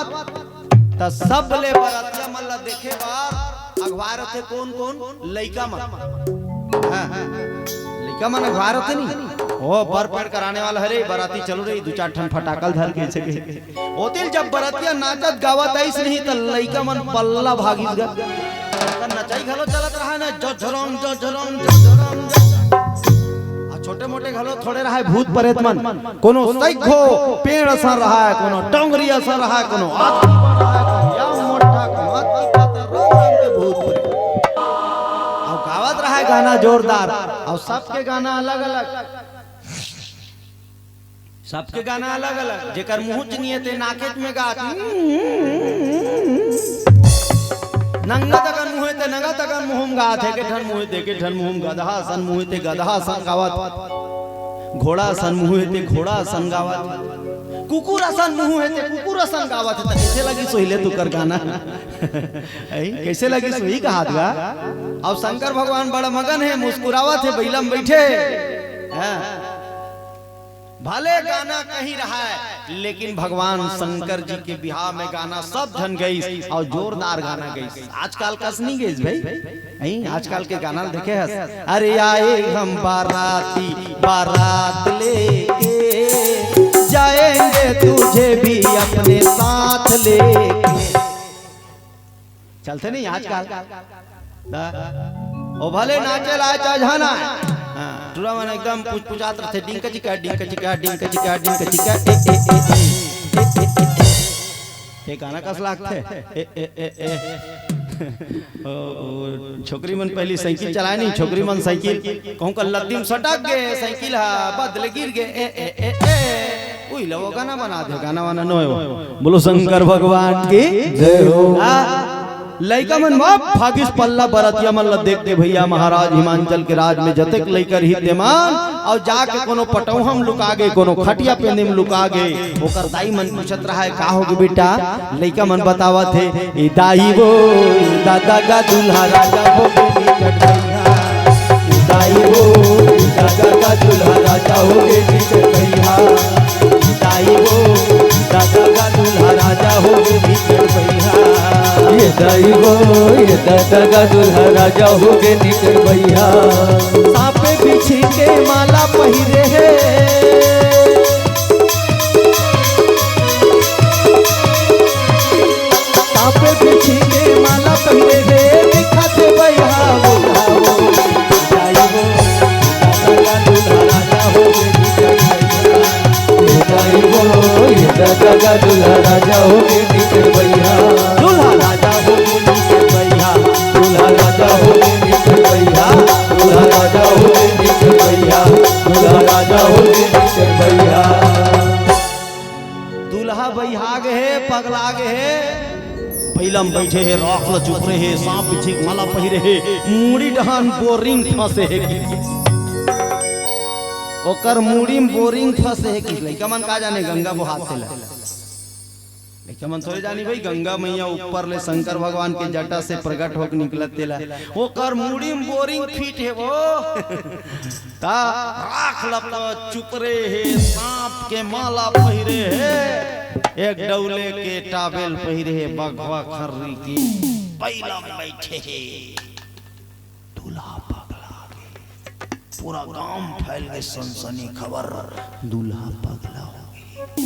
त सब ले बरतिया मन ला देखे बर अगवाए रथे। कोन कोन? लइका मन। हाँ, लइका मन अगवाए रथे नी। ओ बर पेड़ कराने वाला हरे, बराती चलो रे, दू चार ठन फटाका ल धर के ऐसे कहे। ओती ल जब बरतिया नाचत गावत आइस नहीं त लइका मन पल्ला भागिस गा। त नचई घलो चलत रहा न, जझरंग, जझरंग, जझरंग, जझरंग। आ छोटे मोटे घलो थोड़े रहा भूत प्रेत मन। कोनो सइघो पेड़ असन रहा, कोनो डोंगरी असन रहा, कोनो आदमी बन रहा, कोनो या मोटा, कोनो आदमी पातर, रंग रंग के भूत प्रेत। अउ गावत रहा गाना जोरदार, अउ सबके गाना अलग अलग। सबके गाना अलग-अलग, जेकर मुँह च निये ते नाकेच में गात। नंगा तकन मुँह हे ते नंगा तकन मुँह म गात हे, के ठन मुँह हे ते के ठन मुँह म, गदहा असन मुँह हे ते गदहा असन गावत, घोड़ा असन मुँह हे ते घोड़ा असन गावत, कुकुर असन मुँह हे ते कुकुर असन गावत हे, त कइसे लगिस होही ले तुकर गाना? ऐ, कइसे लगिस होही कहात गा? अउ शंकर भगवान बड़ा मगन हे, मुस्कुरावत हे, बइला म बइठे हे। हाँ। भले गाना कहीं रहा है, लेकिन भगवान शंकर जी के बिहाव में गाना सब झन गइस अउ जोरदार गाना गइस। आजकल कस नहीं गइस भाई, नहीं, आजकल के गाना देखे हस, "अरे आए हम बाराती, बारात लेके जाएंगे तुझे भी अपने साथ लेके। चलथे नहीं आजकल। त ओ भले नाचे ला चाहे झन आय। हाँ, टूरा मन एकदम पुचपुचात रथे, डिंक चिका, डिंक चिका, डिंक चिका, डिंक चिका, ए, ए, ए, ए। ये गाना कस लागथे? ए, ए, ए, ए। ओ, ओ, छोकरी मन पहली साइकिल चलाए नहीं, छोकरी मन साइकिल, कहूँ का लद्दी म सटक गे, साइकिल हा बदले गिर गे, ए, ए, ए, ए। उही ला वो गाना बना दे, गाना वाना नोहे वो। बोलो शंकर भगवान की जय हो। आ, लइका मन म भागिस पल्ला बरतिया मन ला देख के भैया महाराज हिमांचल के राज में जतेक लइका रही तेमन, अउ जाके कोनो पटौहा म लुका गे, कोनो खटिया पेंदी म लुका गे, ओकर दाई मन पूछत रहाय, "का होगे बेटा?" लइका मन बतावत हे, "ए दाई वो, ए दादा का दूल्हा राजा होगे निकट भैया। ए दाई वो, ए दादा का दूल्हा राजा होगे निकट भैया। ए दाई वो, ए दादा का दूल्हा राजा होगे निकट भैया। ए दाई वो, ए दादा का दूल्हा राजा होगे निकट भैया।" साँपे बिछी के माला पहिरे हे। साँपे बिछी के माला पहिरे हे, दिखत हे बइहा बुढ़ाओ। जाइबो, दादा का दूल्हा राजा होगे निकट भैया। ए जाइबो, ए दादा का दूल्हा राजा होगे निकट भैया। दूल्हा राजा होगे निकट भैया। दूल्हा राजा होगे निकट भैया। दूल्हा राजा होगे निकट भैया। दूल्हा राजा होगे निकट भैया। दूल्हा बइहा गे हे, पगला गे हे, बइला म बइठे हे, राख ल चुपरे हे, साँप बिछी के माला पहिरे हे, मुड़ी डहन बोरिंग फँसे हे कि। ओकर मुड़ी म बोरिंग फँसे हे कि। लइका मन का जाने गंगा बोहात तेला। लइका मन थोरे जानी भाई, गंगा मैया ऊपर ले शंकर भगवान के जटा से प्रगट होके निकलत तेला। ओकर मुड़ी म बोरिंग फिट हे वो। त राख ल चुपरे हे, साँप के माला पहिरे हे, एक डौले के टावेल पहिरे हे, बघवा खर्री के बइला म बइठे हे। दूल्हा पगला गे। पूरा गांव म फैल गे सनसनी खबर, दूल्हा पगला हो गे।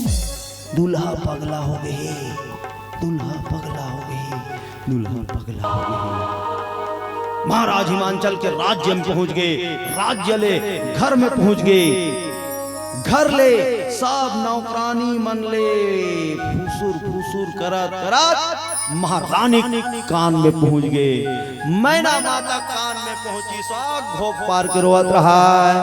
दूल्हा पगला हो गे हे, दूल्हा पगला हो गे हे, दूल्हा पगला हो गे हे। महाराज हिमांचल के राज्य म पहुंच गे, राज्य ले घर म पहुंच गे। घर ले सब नौकरानी मन ले फुसुर फुसुर करत करत महारानी कान म पहुंच गे। मैना माता कान म पहुंची, सब घोप पार के रोवत रहाय।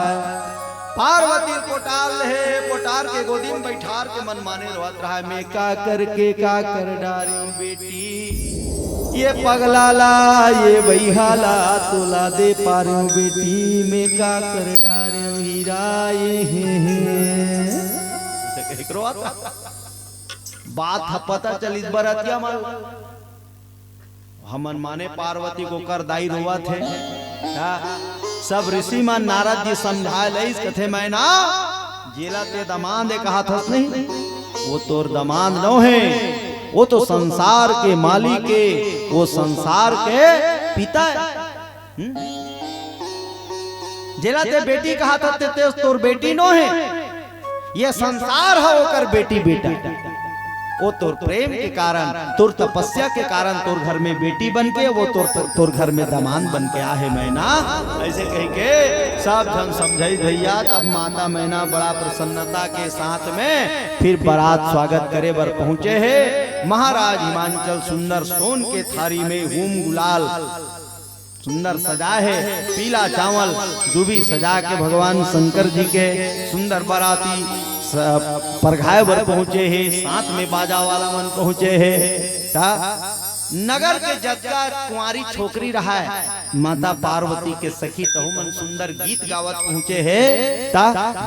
पार्वती ल पोटार ले हे, पोटार के गोदी म बइठार के मनमाने रोवत रहाय, "मैं का करके का कर डारेंव बेटी, ये पगला ला, ये बइहा ला तोला दे पारेंव बेटी, मैं का कर डारेंव हीरा ये हे हे।" अइसे कहिके रोवत रहाय। बात ह पता चलिस बरतिया मन। हमन माने पार्वती के ओकर दाई रोवत हे। का? सब ऋषि मन नारद जी समझाय लइस, कथे, "मैना, जेला ते दमांद ए कहत हस नहीं, वो तोर दमांद नोहे, वो तो संसार के मालिक ए, वो संसार के पिता ए।" हम्म? जेला ते बेटी कहत हस, ते, ते तोर बेटी नोहे। ये संसार ह ओकर बेटी बेटा। वो तोर प्रेम के कारण, तोर तपस्या के कारण तोर घर में बेटी बन के, वो तोर, तोर, तोर घर में दमांद बन के आहे मैना। अइसे कहिके सब झन समझाइस भैया। तब माता मैना बड़ा प्रसन्नता के साथ में फिर बारात स्वागत करे बर पहुंचे हे। महाराज हिमांचल सुंदर सोन के थारी में हूम गुलाल सुंदर सजाए हे, पीला चावल दूबी सजा के भगवान शंकर जी के सुंदर बराती स-, परघाए बर पहुंचे हे, साथ में बाजा वाला मन पहुंचे हे। त नगर के जतका कुंवारी छोकरी रहाय, माता पार्वती के सखी तहू मन सुंदर गीत गावत पहुंचे हे। त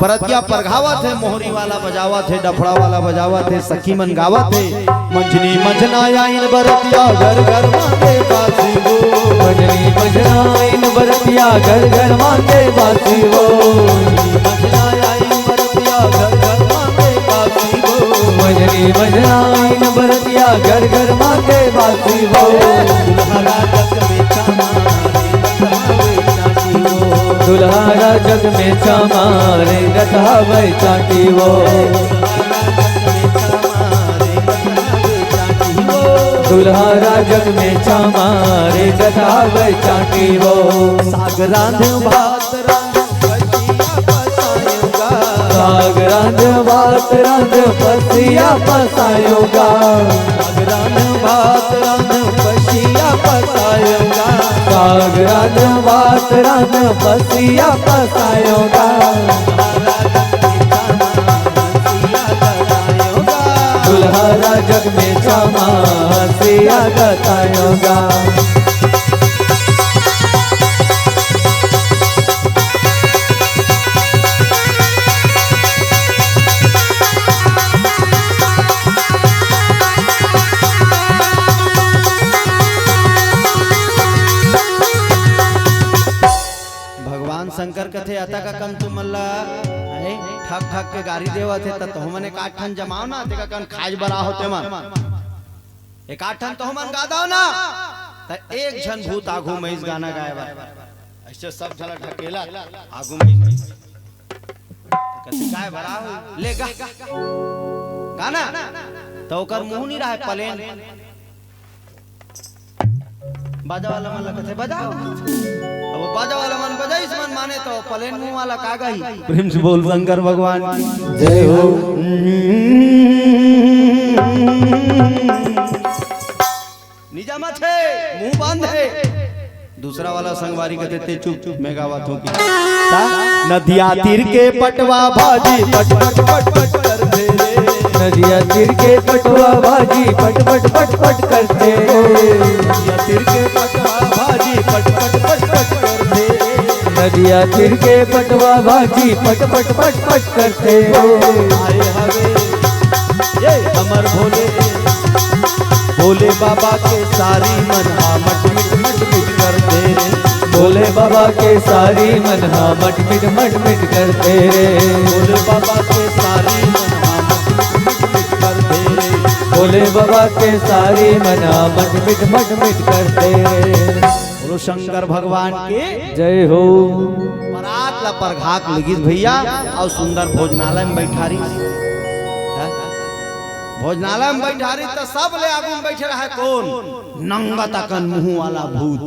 बरतिया परघावत हे, मोहरी वाला बजावत हे, डफड़ा वाला बजावत हे, सखी मन गावत हे। मंझनी मंझना आइन बरतिया घर घर मांगे बासी वो। मंझनी मंझना आइन बरतिया घर घर मांगे बासी वो। मंझनी मंझना आइन बरतिया घर घर मांगे बासी वो। मंझनी मंझना आइन बरतिया घर घर मांगे बासी वो। दुल्हा राजा जग में चमारे रत हवे चाटी वो। दुल्हा राजा जग में चमारे रत हवे चाटी वो। दुल्हा राजा जग में दुल्हा राजक में छमा रे कथा बचाटी वो। साग रांध भात रांध पसिया पसायोगा। साग रांध भात रांध पसिया पसायोगा। साग रांध भात रांध पसिया पसायोगा। साग रांध भात रांध पसिया पसायोगा। दुल्हा राजक में छमा हंसिया बतायोगा। भगवान शंकर कथे, "अतका कन तुमन ला, हैं, ठक ठक के गारी देवत हे, त तुमन एकाठन जमाव ना, तेका कन खाज बरा होते मन। एकाठन तुमन गा दव ना।" त एक झन भूत आघू मइस गाना गाए बर। अइसे सब झन ढकेला, आघू मइस। कथे, "काय बरा हो? ले गा। गाना।" त ओकर मुंह नी रहय, पलेन। बाजा वाला मन ला कथे, "बजाव।" अब वो बाजा वाला मन बजाइस, मन माने त पलेन मुंह वाला का गाही? प्रेम से बोल शंकर भगवान की। जय हो। निजामत हे, मुंह बंद हे। दूसरा वाला संगवारी कथे, "ते चुप, चुप, मैं गावत हूँ कि।" नदिया तीर के पटवा भाजी पट पट पट पट करथे रे। नदिया तीर के पटवा भाजी पट पट पट पट करथे रे। नदिया तीर के पटवा भाजी पट पट पट पट करथे रे। नदिया तीर के पटवा भाजी पट पट पट पट करथे रे। आए हवे ये हमर भोले, भोले बाबा के सारी मन हा मट मिट मट मिट करथे रे। भोले बाबा के सारी मन हा मट मिट मट मिट करथे रे। भोले बाबा के सारी मन हा मट मिट मट मिट करथे रे। भोले बाबा के सारी मन हा मट मिट मट मिट करथे रे। बोलो शंकर भगवान की। जय हो। परात ला परघाक लगिस भैया, अउ सुंदर भोजनालय में बइठारिस। हैं? भोजनालय में बइठारिस त सब ले आगू में बइठे रहय कोन? नंगत अकन मुंह वाला भूत,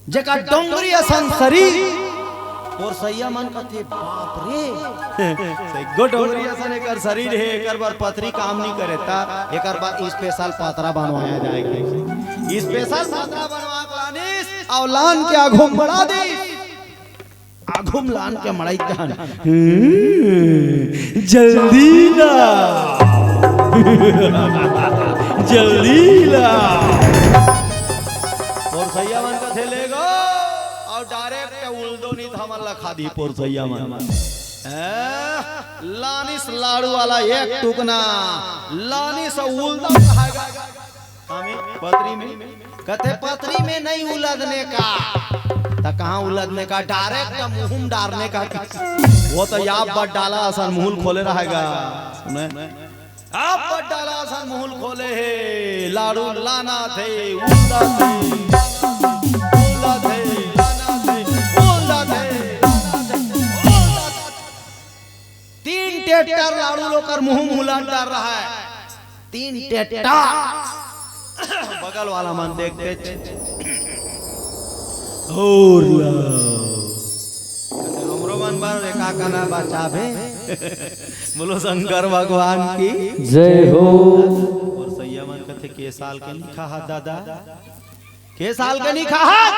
जेकर डोंगरी असन सरीर। पोरसइया मन कथे, "बाप रे।" सही गो डोंगरी असन एकर सरीर हे, एकर बर पथरी काम नइ करे, त एकर बर special पथरा बनवाया जाए के। Special पथरा बनवा के लानिस, अउ लान के आघू म मड़ा दिस। आघू म लान के मड़ाइस तहन, "हम्म, जल्दी ला, जल्दी ला।" पोरसइया मन कथे, "ले गो, अउ direct उल्दो नी त हमन ला खा दी पोरसइया मन।" हैं? लानिस लाड़ू वाला एक टुकना, लानिस उल्दा खाएगा। हमें पथरी में, कथे पथरी में नहीं उलदने का, त कहाँ उलदने का, direct मुंह में डारने का। वो तो या बट डाला असन मुंह खोले रहेगा। सुने? या बट डाला असन मुंह खोले हे, लाड़ू लाना थे, उल्दा थे, उल्दा थे, लाना थे, उल्दा थे, लाना थे, उल्दा थे। तीन टेट्टर लाड़ू लोकर मुंह मुला डार रहा है। तीन टेट्टा। बगल वाला मन देखते, "और ला।" हमरो मन बर एका कना बचाबे। बोलो शंकर भगवान की। जय हो। पोरसइया मन कथे, "के साल के लिखा हा दादा?" के साल के नहीं खाहा?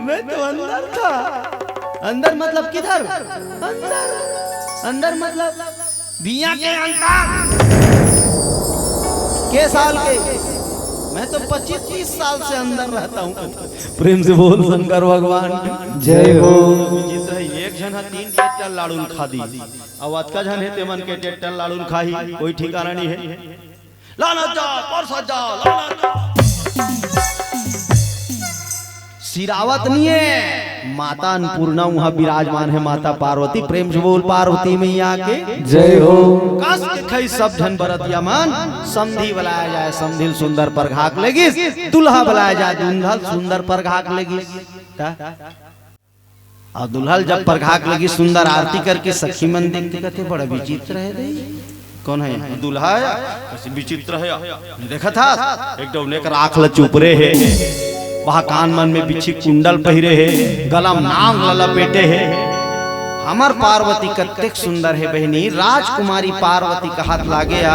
मैं तो अंदर था। अंदर मतलब किधर? अंदर। अंदर मतलब बिया के अंदर। के साल के? मैं तो पच्चीस तीस साल से अंदर रहता हूँ। प्रेम से बोल शंकर भगवान की। जय हो। विचित्र है, एक झन हा तीन टेट्टा लाड़ू ल खा दी, अउ अतका झन हे तेमन के टेट्टा लाड़ू ल खाही, कोई ठिकाना नहीं है। लाना जा, परसा जा, लाना जा। सिरावत नहीं है, माता अन्नपूर्णा उहाँ विराजमान है, माता पार्वती। प्रेम से बोल पार्वती मैया के जय हो। कस के खई सब झन बरतिया मन, समधी बलाया जाए, समधी ल सुंदर परघाक लेगिस, दुल्हा बलाया जाए, दुल्हा ल सुंदर परघाक लेगिस। त अउ दुल्हा ल जब परघाक लगी सुंदर आरती करके सखी मन देखथे, कथे, "बड़ा विचित्र है रे, कौन है? दूल्हा है? कैसे विचित्र है? देखत हस, एक डौने कर आँख ल चुपरे हे, वहाँ कान मन में बिच्छी कुंडल पहिरे हे, गला म नांग ल लपेटे हे। हमर पार्वती कतेक सुंदर हे बहिनी, राजकुमारी पार्वती कहत लागे या।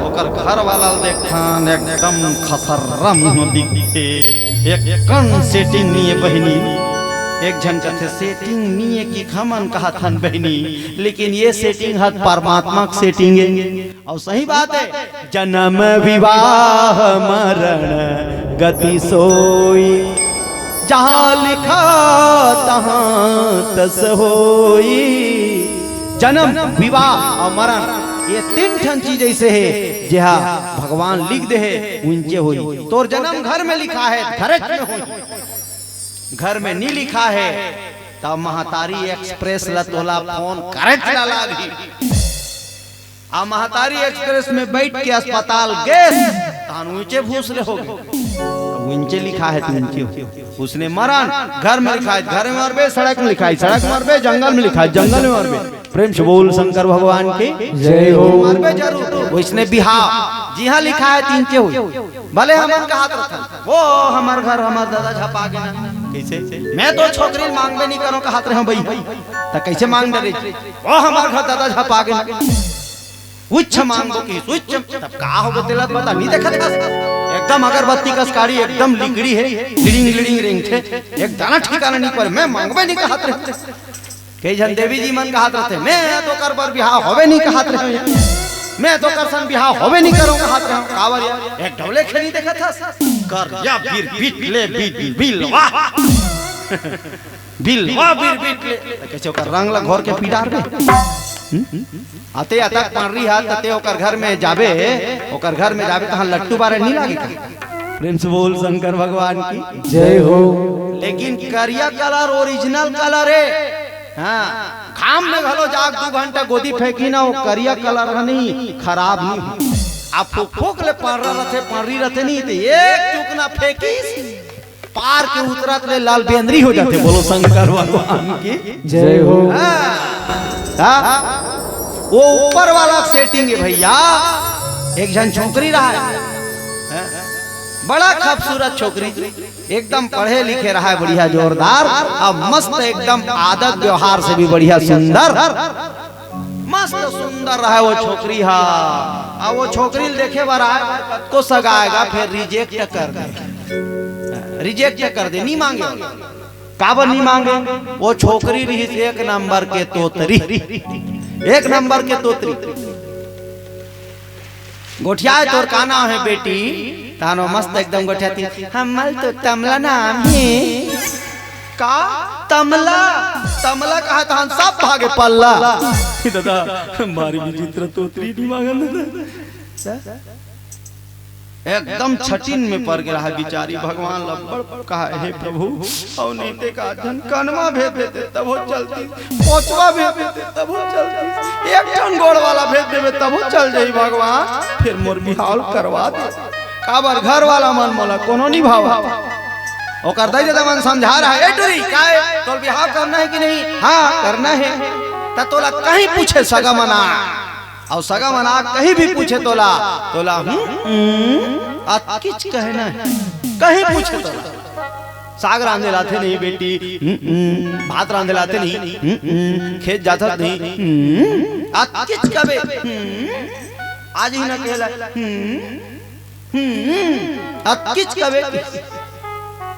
ओकर घर वाला ल देखथन, एकदम खसर्रम दिखथे, एक कन सेटिंग नी हे बहिनी। एक झन कथे सेटिंग नी हे कि हमन कहत हन बहिनी, लेकिन ये सेटिंग ह परमात्मा के सेटिंग हे। अउ सही बात हे, जनम विवाह मरण गति सोई, जहाँ लिखा तहाँ तस होई। जनम, विवाह अउ मरण, ये तीन ठन चीज ऐसे हे, जेहा भगवान लिख दे हे, उंचे होई। तोर जनम घर में लिखा हे, घरेच में होई। घर में नी लिखा हे, त महतारी एक्सप्रेस ल तोला फोन करेच ल लागही। आ महतारी एक्सप्रेस में बैठ के अस्पताल गेस, तहान उंचे भूस ले होगे। अब उंचे लिखा हे त उंचे हो। उसने मरण, घर में लिखा हे, घर में मरबे, सड़क में लिखा हे, सड़क में मरबे, जंगल में लिखा हे, जंगल में मरबे। प्रेम से बोल शंकर भगवान की जय हो। मरबे जरूर। वैसने बिहाव, जिहाँ लिखा हे, तिंचे हो। भले हमन कहत रहथन, "वो हमर घर, हमर ददा झपा गे ना।" कैसे? "मैं तो छोकरी ल मांगबे नहीं करो," कहत रहे हो भाई। त कैसे मांग डरे? "वो हमर घर, ददा झपा गे ना।" उच्च मांगबो कि उच्च, तब का होगे तेला बता, नहीं देखत हस? एकदम अगरबत्ती कस कारी, एकदम लिकड़ी हे, लिड़िंग लिड़िंग रेंगथे, एक दाना ठिकाना नहीं पर, "मैं मांगबे नहीं," कहत रहे। कई झन देवी जी मन कहत रहथे, "मैं तो कर बर बिहाव होबे नहीं," कहत रहे, "मैं तो कर सन बिहाव होबे नहीं करो," कहत रहे। काबर यार, एक डौले खेली देखत हस, करिया बिरबिट ले बिल बिल वाह। बिल, वाह, बिरबिट ले। त कैसे ओकर रंग ल घोर के पी डारबे? हम्म? आते अतक पंडरी हा, तते ओकर घर में जाबे, ओकर घर में जाबे, तहां लट्टू बारे नहीं लागे का? प्रेम से बोल शंकर भगवान की जय हो। लेकिन करिया कलर ओरिजिनल कलर हे। हाँ, घाम में घलो जाग दू घंटा गोदी फेंकी ना, वो करिया कलर ह नहीं, खराब नहीं। आ फूक फूक ले पंडरा रथे, पंडरी रथे नहीं, त एक चुकना फेंकिस, पार के उतरत ले लाल बेंदरी हो जाथे। बोलो शंकर भगवान की जय हो। हाँ। हाँ? वो ऊपर वाला सेटिंग हे भैया। एक झन छोकरी रहा हे, हाँ? बड़ा खूबसूरत छोकरी, एकदम पढ़े लिखे रहा हे, बढ़िया जोरदार, अब मस्त एकदम आदत व्यवहार से भी बढ़िया सुंदर, मस्त सुंदर रहा हे वो छोकरी हा। अब वो छोकरी ल देखे बर आए, कतको सगा आएगा, फिर रिजेक्ट कर दे। रिजेक्ट कर दे, नहीं मांगे। काबर नहीं मांगे? वो छोकरी रहिस एक नंबर के तोतरी, एक नंबर के तोतरी। "गोठिया, तोर का नाम हे बेटी?" तहान वो मस्त एकदम गोठियातिस, "हमर तो तमला नाम हे।" "का? तमला?" तमला कहा, तहान सब भागे पल्ला। दादा, मारी विचित्र तोतरी नहीं मांगन दादा। एकदम छटिन में पर गे रहा बिचारी, भगवान ल बड़ कहा, "हे प्रभु, अउ नहीं ते का झन कनमा भेज देते तभो चलती, पोचवा भेज देते तभो चलती, एक झन गोड़ वाला भेज देबे तभो चल जाई भगवान, फिर मोर बिहाव करवा दे।" काबर घर वाला मन मोला कोनो निभावा। ओकर दाई ददा मन समझा रहा हे, "ए टुरी, काय तोर बिहाव करना हे कि नहीं?" "हाँ, करना हे।" "त तोला कहीं पूछे सगा मना?" अउ सगा मन आ कहीं भी पूछे तोला, तोला हम्म, हम्म, अतकिच कहना हे, कहीं पूछे तोला। साग रांधे लाथे नहीं बेटी, हम्म, हम्म, भात रांधे लाथे नहीं, हम्म, हम्म, खेत जाथस नहीं, हम्म, अतकिच कबे, हम्म, आज ही ना कहला, हम्म, हम्म, अतकिच कबे,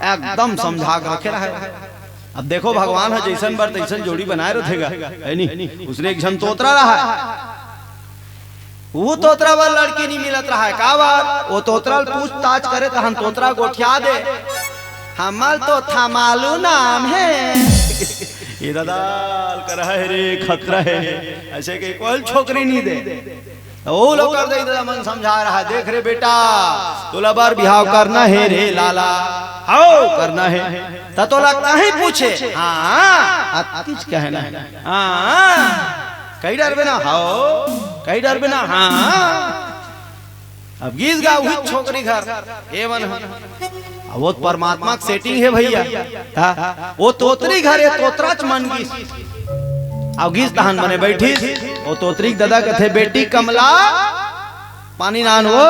एकदम समझा के रखे रहा हे। अब देखो, भगवान ह जइसन बर तइसन जोड़ी बनाए रथे गा, हे नी? उसने एक झन तोतरा रहा हे, वो तोतरा बर लड़की नहीं मिलत रहा हे। काबर? वो तोतरा ल पूछताछ करे, तहन तोतरा गोठिया दे, "हमर तो थमालू नाम हे।" ये दादा ल कर हे रे, खतरा हे, ऐसे के कोई छोकरी नहीं दे। त ओ लोग कर दे, इधर मन समझा रहा, "देख रे बेटा, तोला बर बिहाव करना हे रे लाला, हव करना हे, त तोला कहीं पूछे, हाँ, अतकिच कहना हे, हाँ, कहीं डरबे ना, हव, कहीं डरबे ना, हाँ।" अब गीस गा उही छोकरी घर, ए मन ह। अब वो परमात्मा के सेटिंग हे भैया। हाँ? वो तोतरी घर, ये तोतरा च मन गीस। अब गीस तहन मने बैठिस, ओ तोतरी के ददा कथे, "बेटी कमला, पानी लान वो।"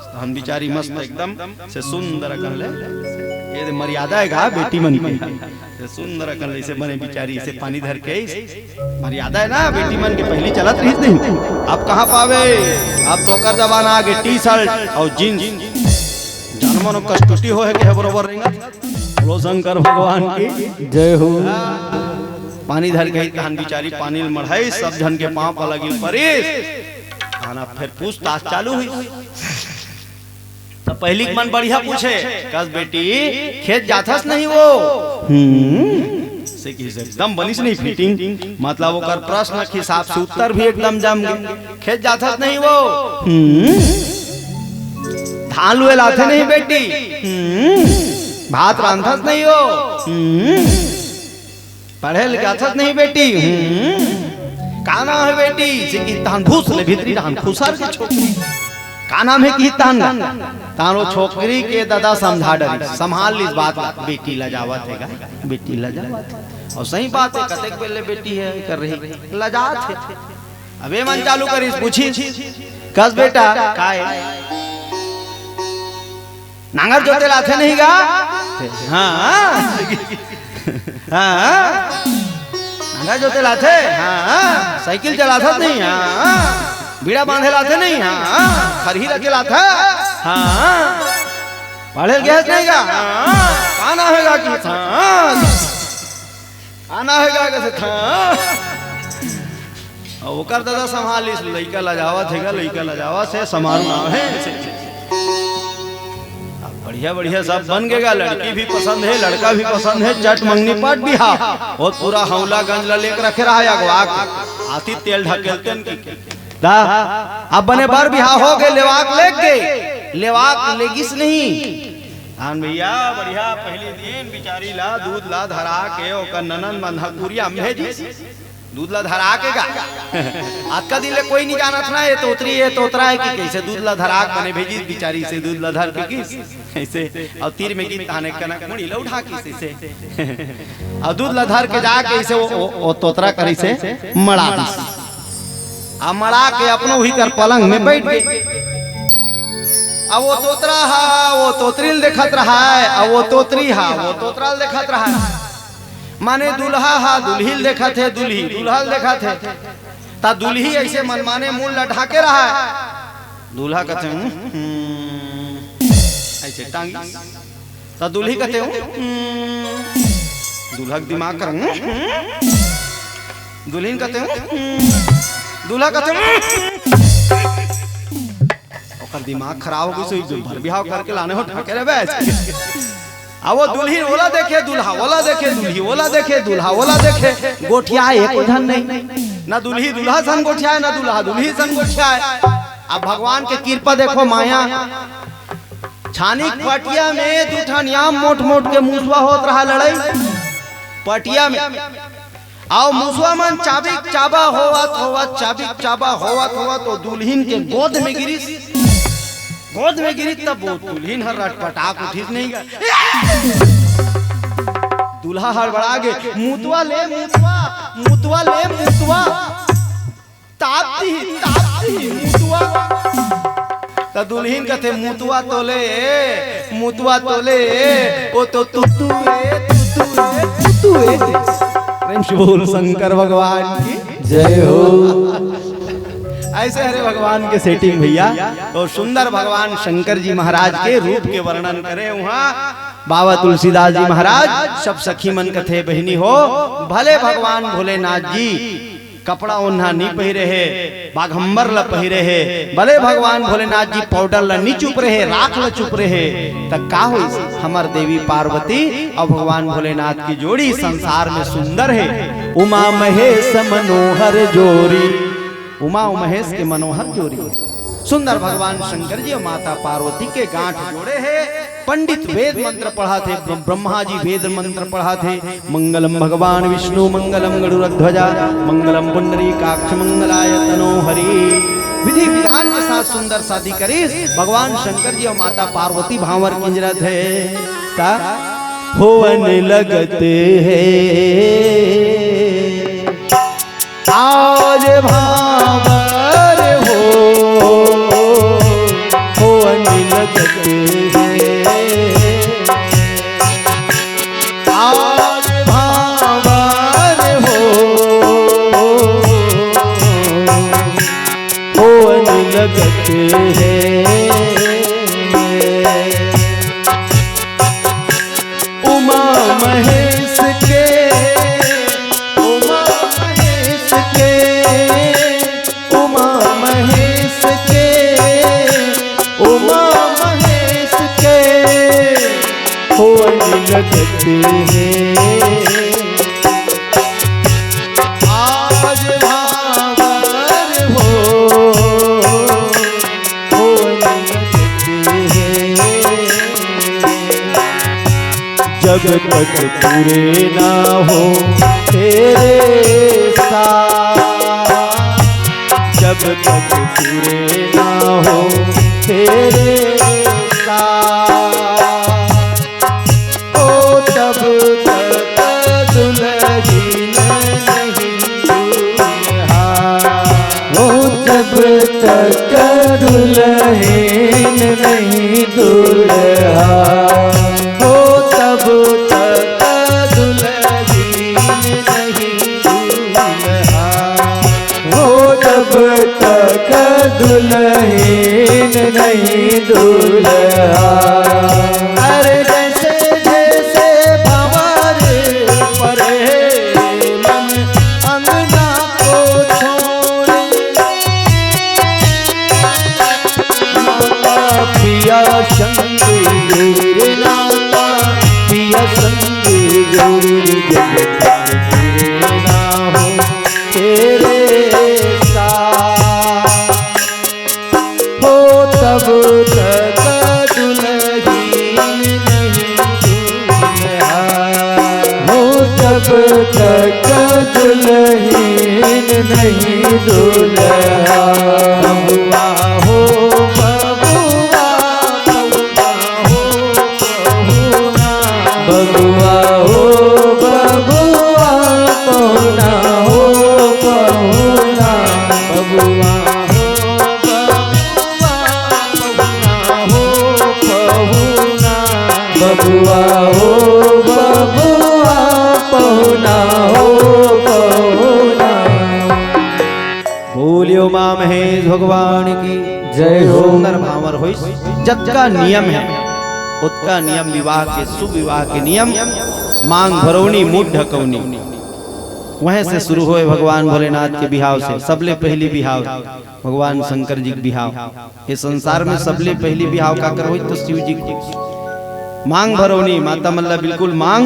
तहन बिचारी मस्त एकदम से सुंदर अकन ले, ये दे मर्यादा हे गा बेटी मन के, से सुंदर अकन ले, इसे बने बिचारी, इसे पानी धर के, इस मर्यादा हे ना बेटी मन के, पहली चलत रहिस नहीं, अब कहाँ पावे, अब तो ओकर जमाना आगे, टी शर्ट और जींस, जन मन कस्तूरी होहे के बरोबर रेंगत। बोलो शंकर भगवान की जय हो। पानी धर के तहन बिचारी पानी ल मढ़ाई, सब झन के पाँव पला गिर परिस। खाना फिर पूछताछ चालू हुई। त पहिली के मन बढ़िया पूछे, "कस बेटी, खेत जाथस नहीं वो?" हम्म, से कि एकदम बनिस नहीं फिटिंग, मतलब ओकर प्रश्न के हिसाब से उत्तर भी एकदम जम गे। "खेत जाथस नहीं वो?" हम्म, "धान लुए ल आथे नहीं बेटी?" हम्म, "भात रांधस नहीं वो?" हम्म, "पढ़े ल जाथस नहीं बेटी?" हम्म, "का नाम हे बेटी?" से कि तहन भूस ले भीतरी, तहन खुसर के छोकरी, "का नाम हे?" कि तहन गा, तहन वो छोकरी के ददा समझा डरिस, संभाल लिस बात ला, "बेटी लजावत हे गा, बेटी लजावत हे।" और सही बात हे, कतेक बेर ले बेटी हे कर रही, लजात हे। अब ए मन चालू करिस, पूछिस, "कस बेटा, काय नांगर जोते ल आथे नहीं गा?" हाँ। हाँ। "नांगर जोते ल आथे?" हाँ। "साइकिल चलाथस नहीं?" हाँ। "बीड़ा बांधे ल आथे नहीं?" हाँ। "खरही रचे ल आथे?" हाँ। "पढ़े ल गेस नहीं गा?" हाँ। "का नाम हे गा?" कि हाँ। "का नाम हे गा?" कथे, "हाँ।" अब ओकर ददा संभाल लिस, "लइका लजावत हे गा, लइका लजावत हे, समारू नाम हे।" अब बढ़िया बढ़िया सब बन गे गा, लड़की भी पसंद हे, लड़का भी पसंद हे, चट मंगनी पट बिहाव। वो पूरा हौला गंज ला लेके रखे रहा अगवा के, आती तेल ढकेलते न की। ता अब बने बर बिहाव हो गे, लेवाक लेग गे, लेवाक लेगिस नहीं। धान भैया बढ़िया पहली दिन बिचारी ला दूध ला धरा के ओकर ननद मन ह कुरिया म भेजिस। दूध ला धरा के गा। अतका दिन ले कोई नहीं जानत ना, ये तोतरी, ये तोतरा हे कि कइसे दूध ला धरा के बने भेजिस बिचारी से, दूध ला धर के किस कइसे, और तीर में गिन तहाने कनक मुड़ी ला उठा किस से, और दूध ला धर के जाके इसे वो, वो, वो तोतरा करिसे मड़ा दिस। आ मड़ा के अपनो ही कर पलंग में बैठ गे। अब वो तोतरा हा, वो तोतरी ल देखत रहा है, अब वो तोतरी हा, वो तोतरा ल देखत रहा है। माने दूल्हा हा दुल्ही ल देखत हे, दुल्ही दूल्हा ल देखत हे। ता दुल्ही ऐसे मनमाने मुंह ल ढाके रहा है। दूल्हा कथे, "हम्म, हम्म," ऐसे टांगी। ता दुल्ही कथे, "हम्म," दूल्हा के दिमाग कर, "हम्म," दुल्हिन कथे, "हम्म," दूल्हा कथे, "हम्म।" ओकर दिमाग खराब हो गइस, एक दिन भर बिहाव करके लाने हो ढाके रे बे। अब वो दुल्हिन ओला देखे, दूल्हा ओला देखे, दुल्ही ओला देखे, दूल्हा ओला देखे, गोठियाए एको झन नहीं। ना दुल्ही दूल्हा सन गोठियाए, ना दूल्हा दुल्ही सन गोठियाए। अब भगवान के कृपा देखो, माया। छानी के पटिया में दू ठन याम मोट मोट के मुसवा होत रहा लड़ई पटिया में। अउ मुसवा मन चाबिक चाबा होवत होवत, चाबिक चाबा होवत होवत ओ दुल्हिन के गोद में गिरिस। गोद में गिरिस तब वो दुल्हिन हर रटपटाक उठिस नहीं गा। दूल्हा हड़बड़ा गे, "मुतवा ले मुतवा, मुतवा ले मुतवा।" ताप दिही, ताप दिही, मुतवा। त दुल्हिन कथे, "मुतवा तो ले, मुतवा तो ले, ओ तो तुतु ए, तुतु ए, तुतु ए।" प्रेम से बोल शंकर भगवान की जय हो। ऐसे हरे भगवान के setting भैया, तो सुंदर भगवान शंकर जी महाराज के रूप के वर्णन करे उहाँ बाबा तुलसीदास जी महाराज। सब सखी मन कथे, "बहिनी हो, भले भगवान भोलेनाथ जी कपड़ा ओन्हा नी पहिरे हे, बाघंबर ला पहिरे हे, भले भगवान भोलेनाथ जी powder ला नी चुपरे हे, राख ला चुपरे हे, त का होइस? हमर देवी पार्वती अउ भगवान भोलेनाथ की जोड़ी संसार में सुंदर हे।" उमा महेश मनोहर जोड़ी, उमा अउ महेश के मनोहर जोड़ी हे। सुंदर भगवान शंकर जी अउ माता पार्वती के गांठ जोड़े हे। पंडित वेद मंत्र पढ़त हे, ब्र-, ब्रह्मा जी वेद मंत्र पढ़त हे। मंगलम भगवान विष्णु, मंगलम गरुड़ध्वजा, मंगलम पुंडरीकाक्ष, मंगलाय तनो हरि। विधि विधान के साथ सुंदर शादी करिस। भगवान शंकर जी अउ माता पार्वती भांवर किंजरत हे। ता होवन लगत हे आज भांवर हो, हो अनिल जग हे। आज भांवर हो, हो अनिल जग हे। उमा महेश के, उमा महेश के, उमा महेश के, उमा महेश के, हो अनिल जग हे। आज भांवर हो, हो अनिल जग हे। जब तक पूरे ना हो तेरे साथ, जब तक पूरे ना हो तेरे साथ, ओ तब तक दुल्हन नहीं दूल्हा। ओ तब तक दुल्हन नहीं दूल्हा। ओ तब तक दुल्हन नहीं दूल्हा। ओ तब तक दुल्हन नहीं दूल्हा। अरे जैसे जैसे भंवर परे मन अंगना को छोड़। नाता पिया संग दूर, नाता पिया संग दूर, जब तक पूरे ना हो तेरे साथ। हो तब तक दुल्हन नहीं दूल्हा। हो तब तक दुल्हन नहीं दूल्हा। बबुआ हो बबुआ, बबुआ हो बबुआ, बबुआ हो बबुआ, पहुना हो पहुना। बबुआ हो बबुआ, पहुना हो पहुना। बबुआ हो बबुआ, पहुना हो पहुना। बोलियो माँ महेश भगवान की जय हो। सुंदर भांवर होइस। जतका नियम हे, ओतका नियम विवाह के, शुभ विवाह के नियम, मांग भरौनी, मुंह ढकौनी, वहें से शुरू होय भगवान भोलेनाथ के बिहाव से। सबले पहिली बिहाव भगवान शंकर जी के बिहाव। ये संसार में सबले पहिली बिहाव काकर होइस तो शिव जी के। मांग भरौनी, माता मन ला बिल्कुल मांग,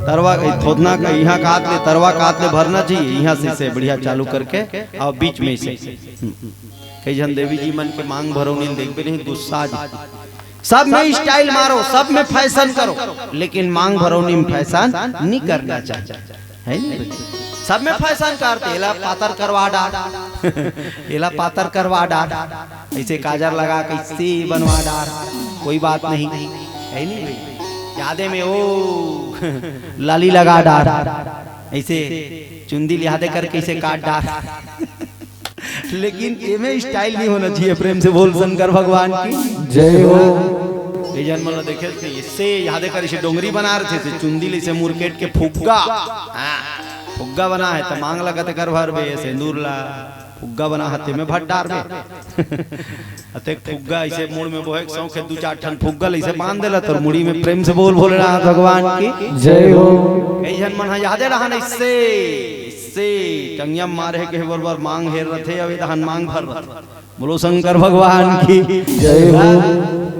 तरवा, थोथना का इहाँ कात ले, तरवा कात ले भरना चाहिए, इहाँ से, से बढ़िया चालू करके अउ बीच में से। कई झन देवी जी मन के मांग भरौनी देखबे नहीं, गुस्सा जी। सब में style मारो, सब में fashion करो, लेकिन मांग भरौनी में fashion नहीं करना चाहिए, है नहीं? सब में fashion करते, एला पातर करवा डार, एला पातर करवा डार, ऐसे काजर लगा के ऐसे बनवा डार, कोई बात नहीं, है नहीं भाई? यादे में ओ लाली लगा डार, ऐसे चुंदी लिहादे करके ऐसे काट डार। लेकिन एमे style नहीं होना चाहिए। प्रेम से बोल शंकर भगवान की जय हो। ये जन मन देखे थे, इससे याद कर, इसे डोंगरी बना रहे थे, चुंदी ले से मुरकेट के फुग्गा। हाँ, फुग्गा बना है तो मांग लगा ते कर भर बे, सेंदूर ला फुग्गा बना हते में भट डार बे। अतेक फुग्गा इसे मुड़ में बोहे के शौक है, दू चार ठन फुग्गा ले इसे बांध देला तोर मुड़ी में। प्रेम से बोल भोलेनाथ भगवान की जय हो। कई झन मन हा यादे रहन इससे, इससे टंगिया मारे के बरोबर मांग हेर रथे, अउ ए दहन मांग भर रथे। बोलो शंकर भगवान की जय हो।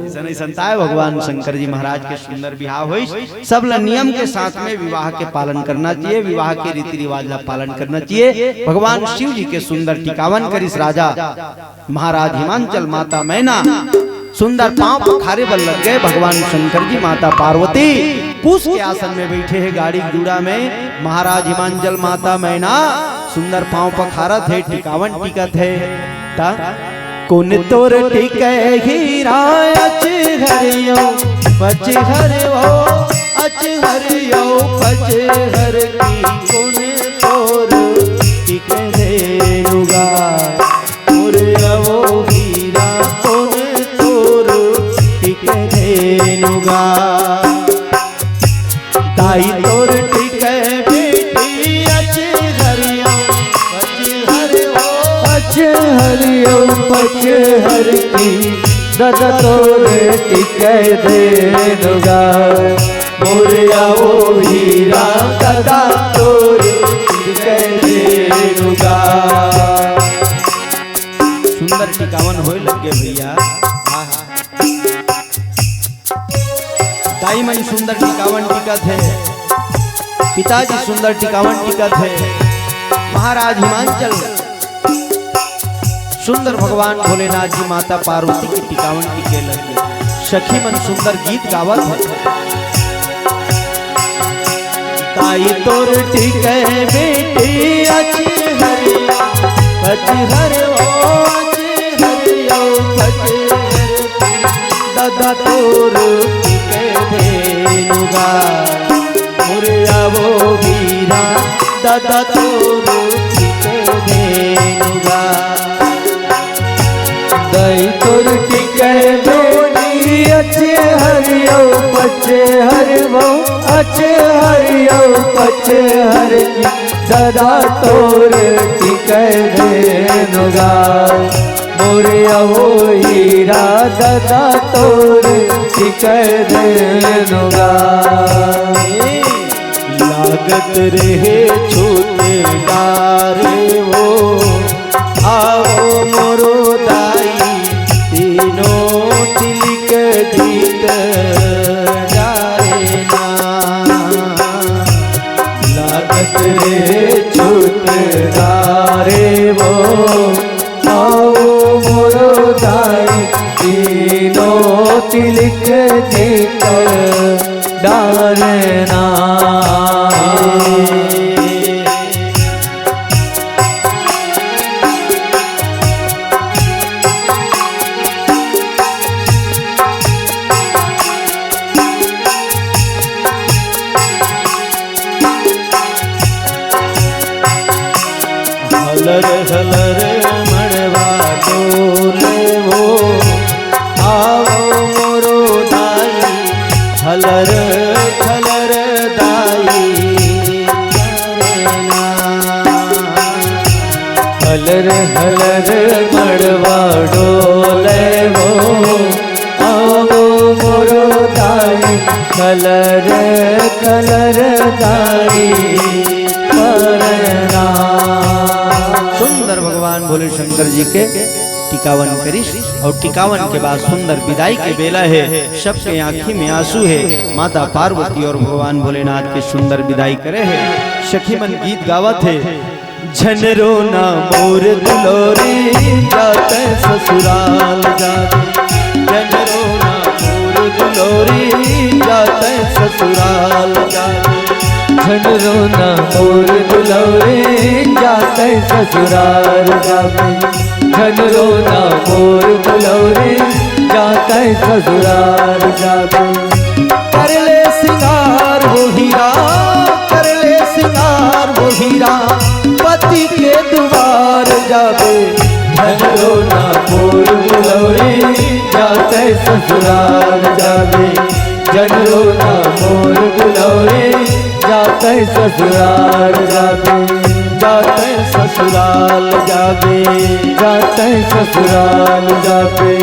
ऐसा नहीं संता है, भगवान शंकर जी महाराज के सुंदर बिहाव होइस। सब ला नियम के साथ में विवाह के पालन करना चाहिए, विवाह के रीति रिवाज ला पालन करना चाहिए। भगवान शिव जी के सुंदर टिकावन करिस राजा महाराज हिमांचल माता मैना। सुंदर पांव पखारे बर लग गए भगवान शंकर जी। माता पार्वती पूस के आसन में बैठे हे, गाड़ी के दूरा में महाराज हिमांचल माता मैना सुंदर पांव पखारत हे, टिकावन टिकत हे। ता कोन तोर टिके हीरा, अचहर यो पचहर ओ, अचहर यो पचहर की कोन तोर टिके रे। आई तोर टिके बेटी अच हरिओ पच हरिओ, अच हरिओ पच हर की, ददा तोर टिके धेनुगा। मोर आवो हीरा ददा तोर टिके धेनुगा। सुंदर टिकावन होय लगे भैया। आहा। दाई मन सुंदर टिकावन टिकत हे, पिताजी सुंदर टिकावन टिकत हे, महाराज हिमांचल सुंदर भगवान भोलेनाथ जी माता पार्वती के टिकावन टिके लगे। सखी मन सुंदर गीत गावत हे। ताई तोर टिके बेटी अच हरिओ पच हरिओ, अच हरिओ पच हर ददा तोर टिके धेनुगा। मोर आवो हीरा ददा तोर टिके धेनुगा। दई तोर टिके बेटी अच हरिओ पच हरिओ, अच हरिओ पच हर की, ददा तोर टिके धेनुगा। मोर आवो हीरा ददा तोर टिके धेनुगा। लागत रहे छूत डारे वो, आवो मोरो दाई तीनों तिलिक जीत डारे ना। लागत रहे छूत डारे वो, आओ मोरो दाई तीनों तिलिक जीत डारे ना। हलर हलर मड़वा डोले वो, आवो मोरो दाई, हलर खलर दाई करना। हलर हलर मड़वा डोले वो, आवो मोरो दाई, खलर खलर दाई करना। सुंदर भगवान भोले शंकर जी के टिकावन करिस और टिकावन के बाद सुंदर विदाई के बेला हे। सबके आँखी में आंसू हे। माता पार्वती और भगवान भोलेनाथ के सुंदर विदाई करे हे। सखी मन गीत गावत हे। झन रोना मोर दुलौरी, जाते ससुराल जाबे। झन रोना मोर दुलौरी, जाते ससुराल जाबे। झन रोना मोर दुलौरी, जाते ससुराल जाबे। झन रोना मोर दुलौरी, जाते ससुराल जाबे। कर ले सिंगार वो हीरा, कर ले सिंगार वो हीरा, पति के दुआर जाबे। झन रोना मोर दुलौरी, जाते ससुराल जाबे। झन रोना मोर दुलौरी, जाते ससुराल जाबे। जाते ससुराल जाबे, जाते ससुराल जाबे।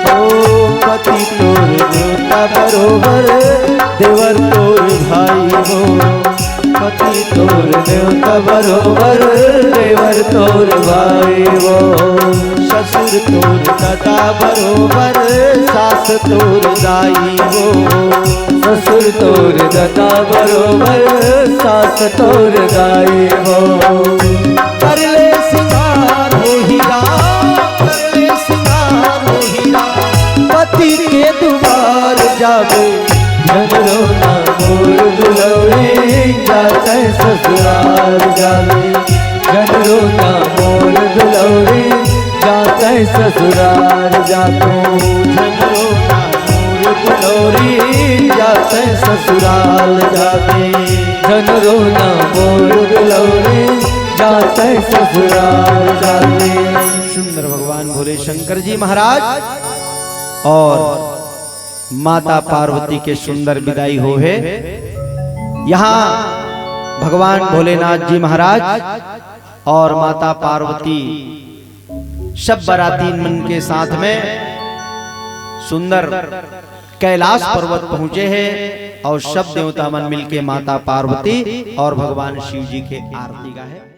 ओ पति तोर देवता बरोबर, देवर तोर भाई वो। पति तोर देवता बरोबर, देवर तोर भाई वो। ससुर तोर ददा बरोबर, सास तोर दाई वो। ससुर तोर ददा बरोबर, सास तोर दाई वो। कर ले सिंगार वो हीरा, कर ले सिंगार वो हीरा, पति के दुआर जाबे। झन रोना मोर दुलौरी, जाते ससुराल जाबे। झन रोना मोर दुलौरी, जाते ससुराल जाते, झन रोना मोर दुलौरी, जाते ससुराल जाते। झन रोना मोर दुलौरी, जाते ससुराल जाते। सुंदर भगवान भोले शंकर जी महाराज और माता पार्वती के सुंदर विदाई हो हे। यहाँ भगवान भोलेनाथ जी महाराज और माता पार्वती सब बरातीन मन के साथ में सुंदर कैलाश पर्वत पहुंचे हे और सब देवता मन मिलके माता पार्वती और भगवान शिव जी के आरती गाहे।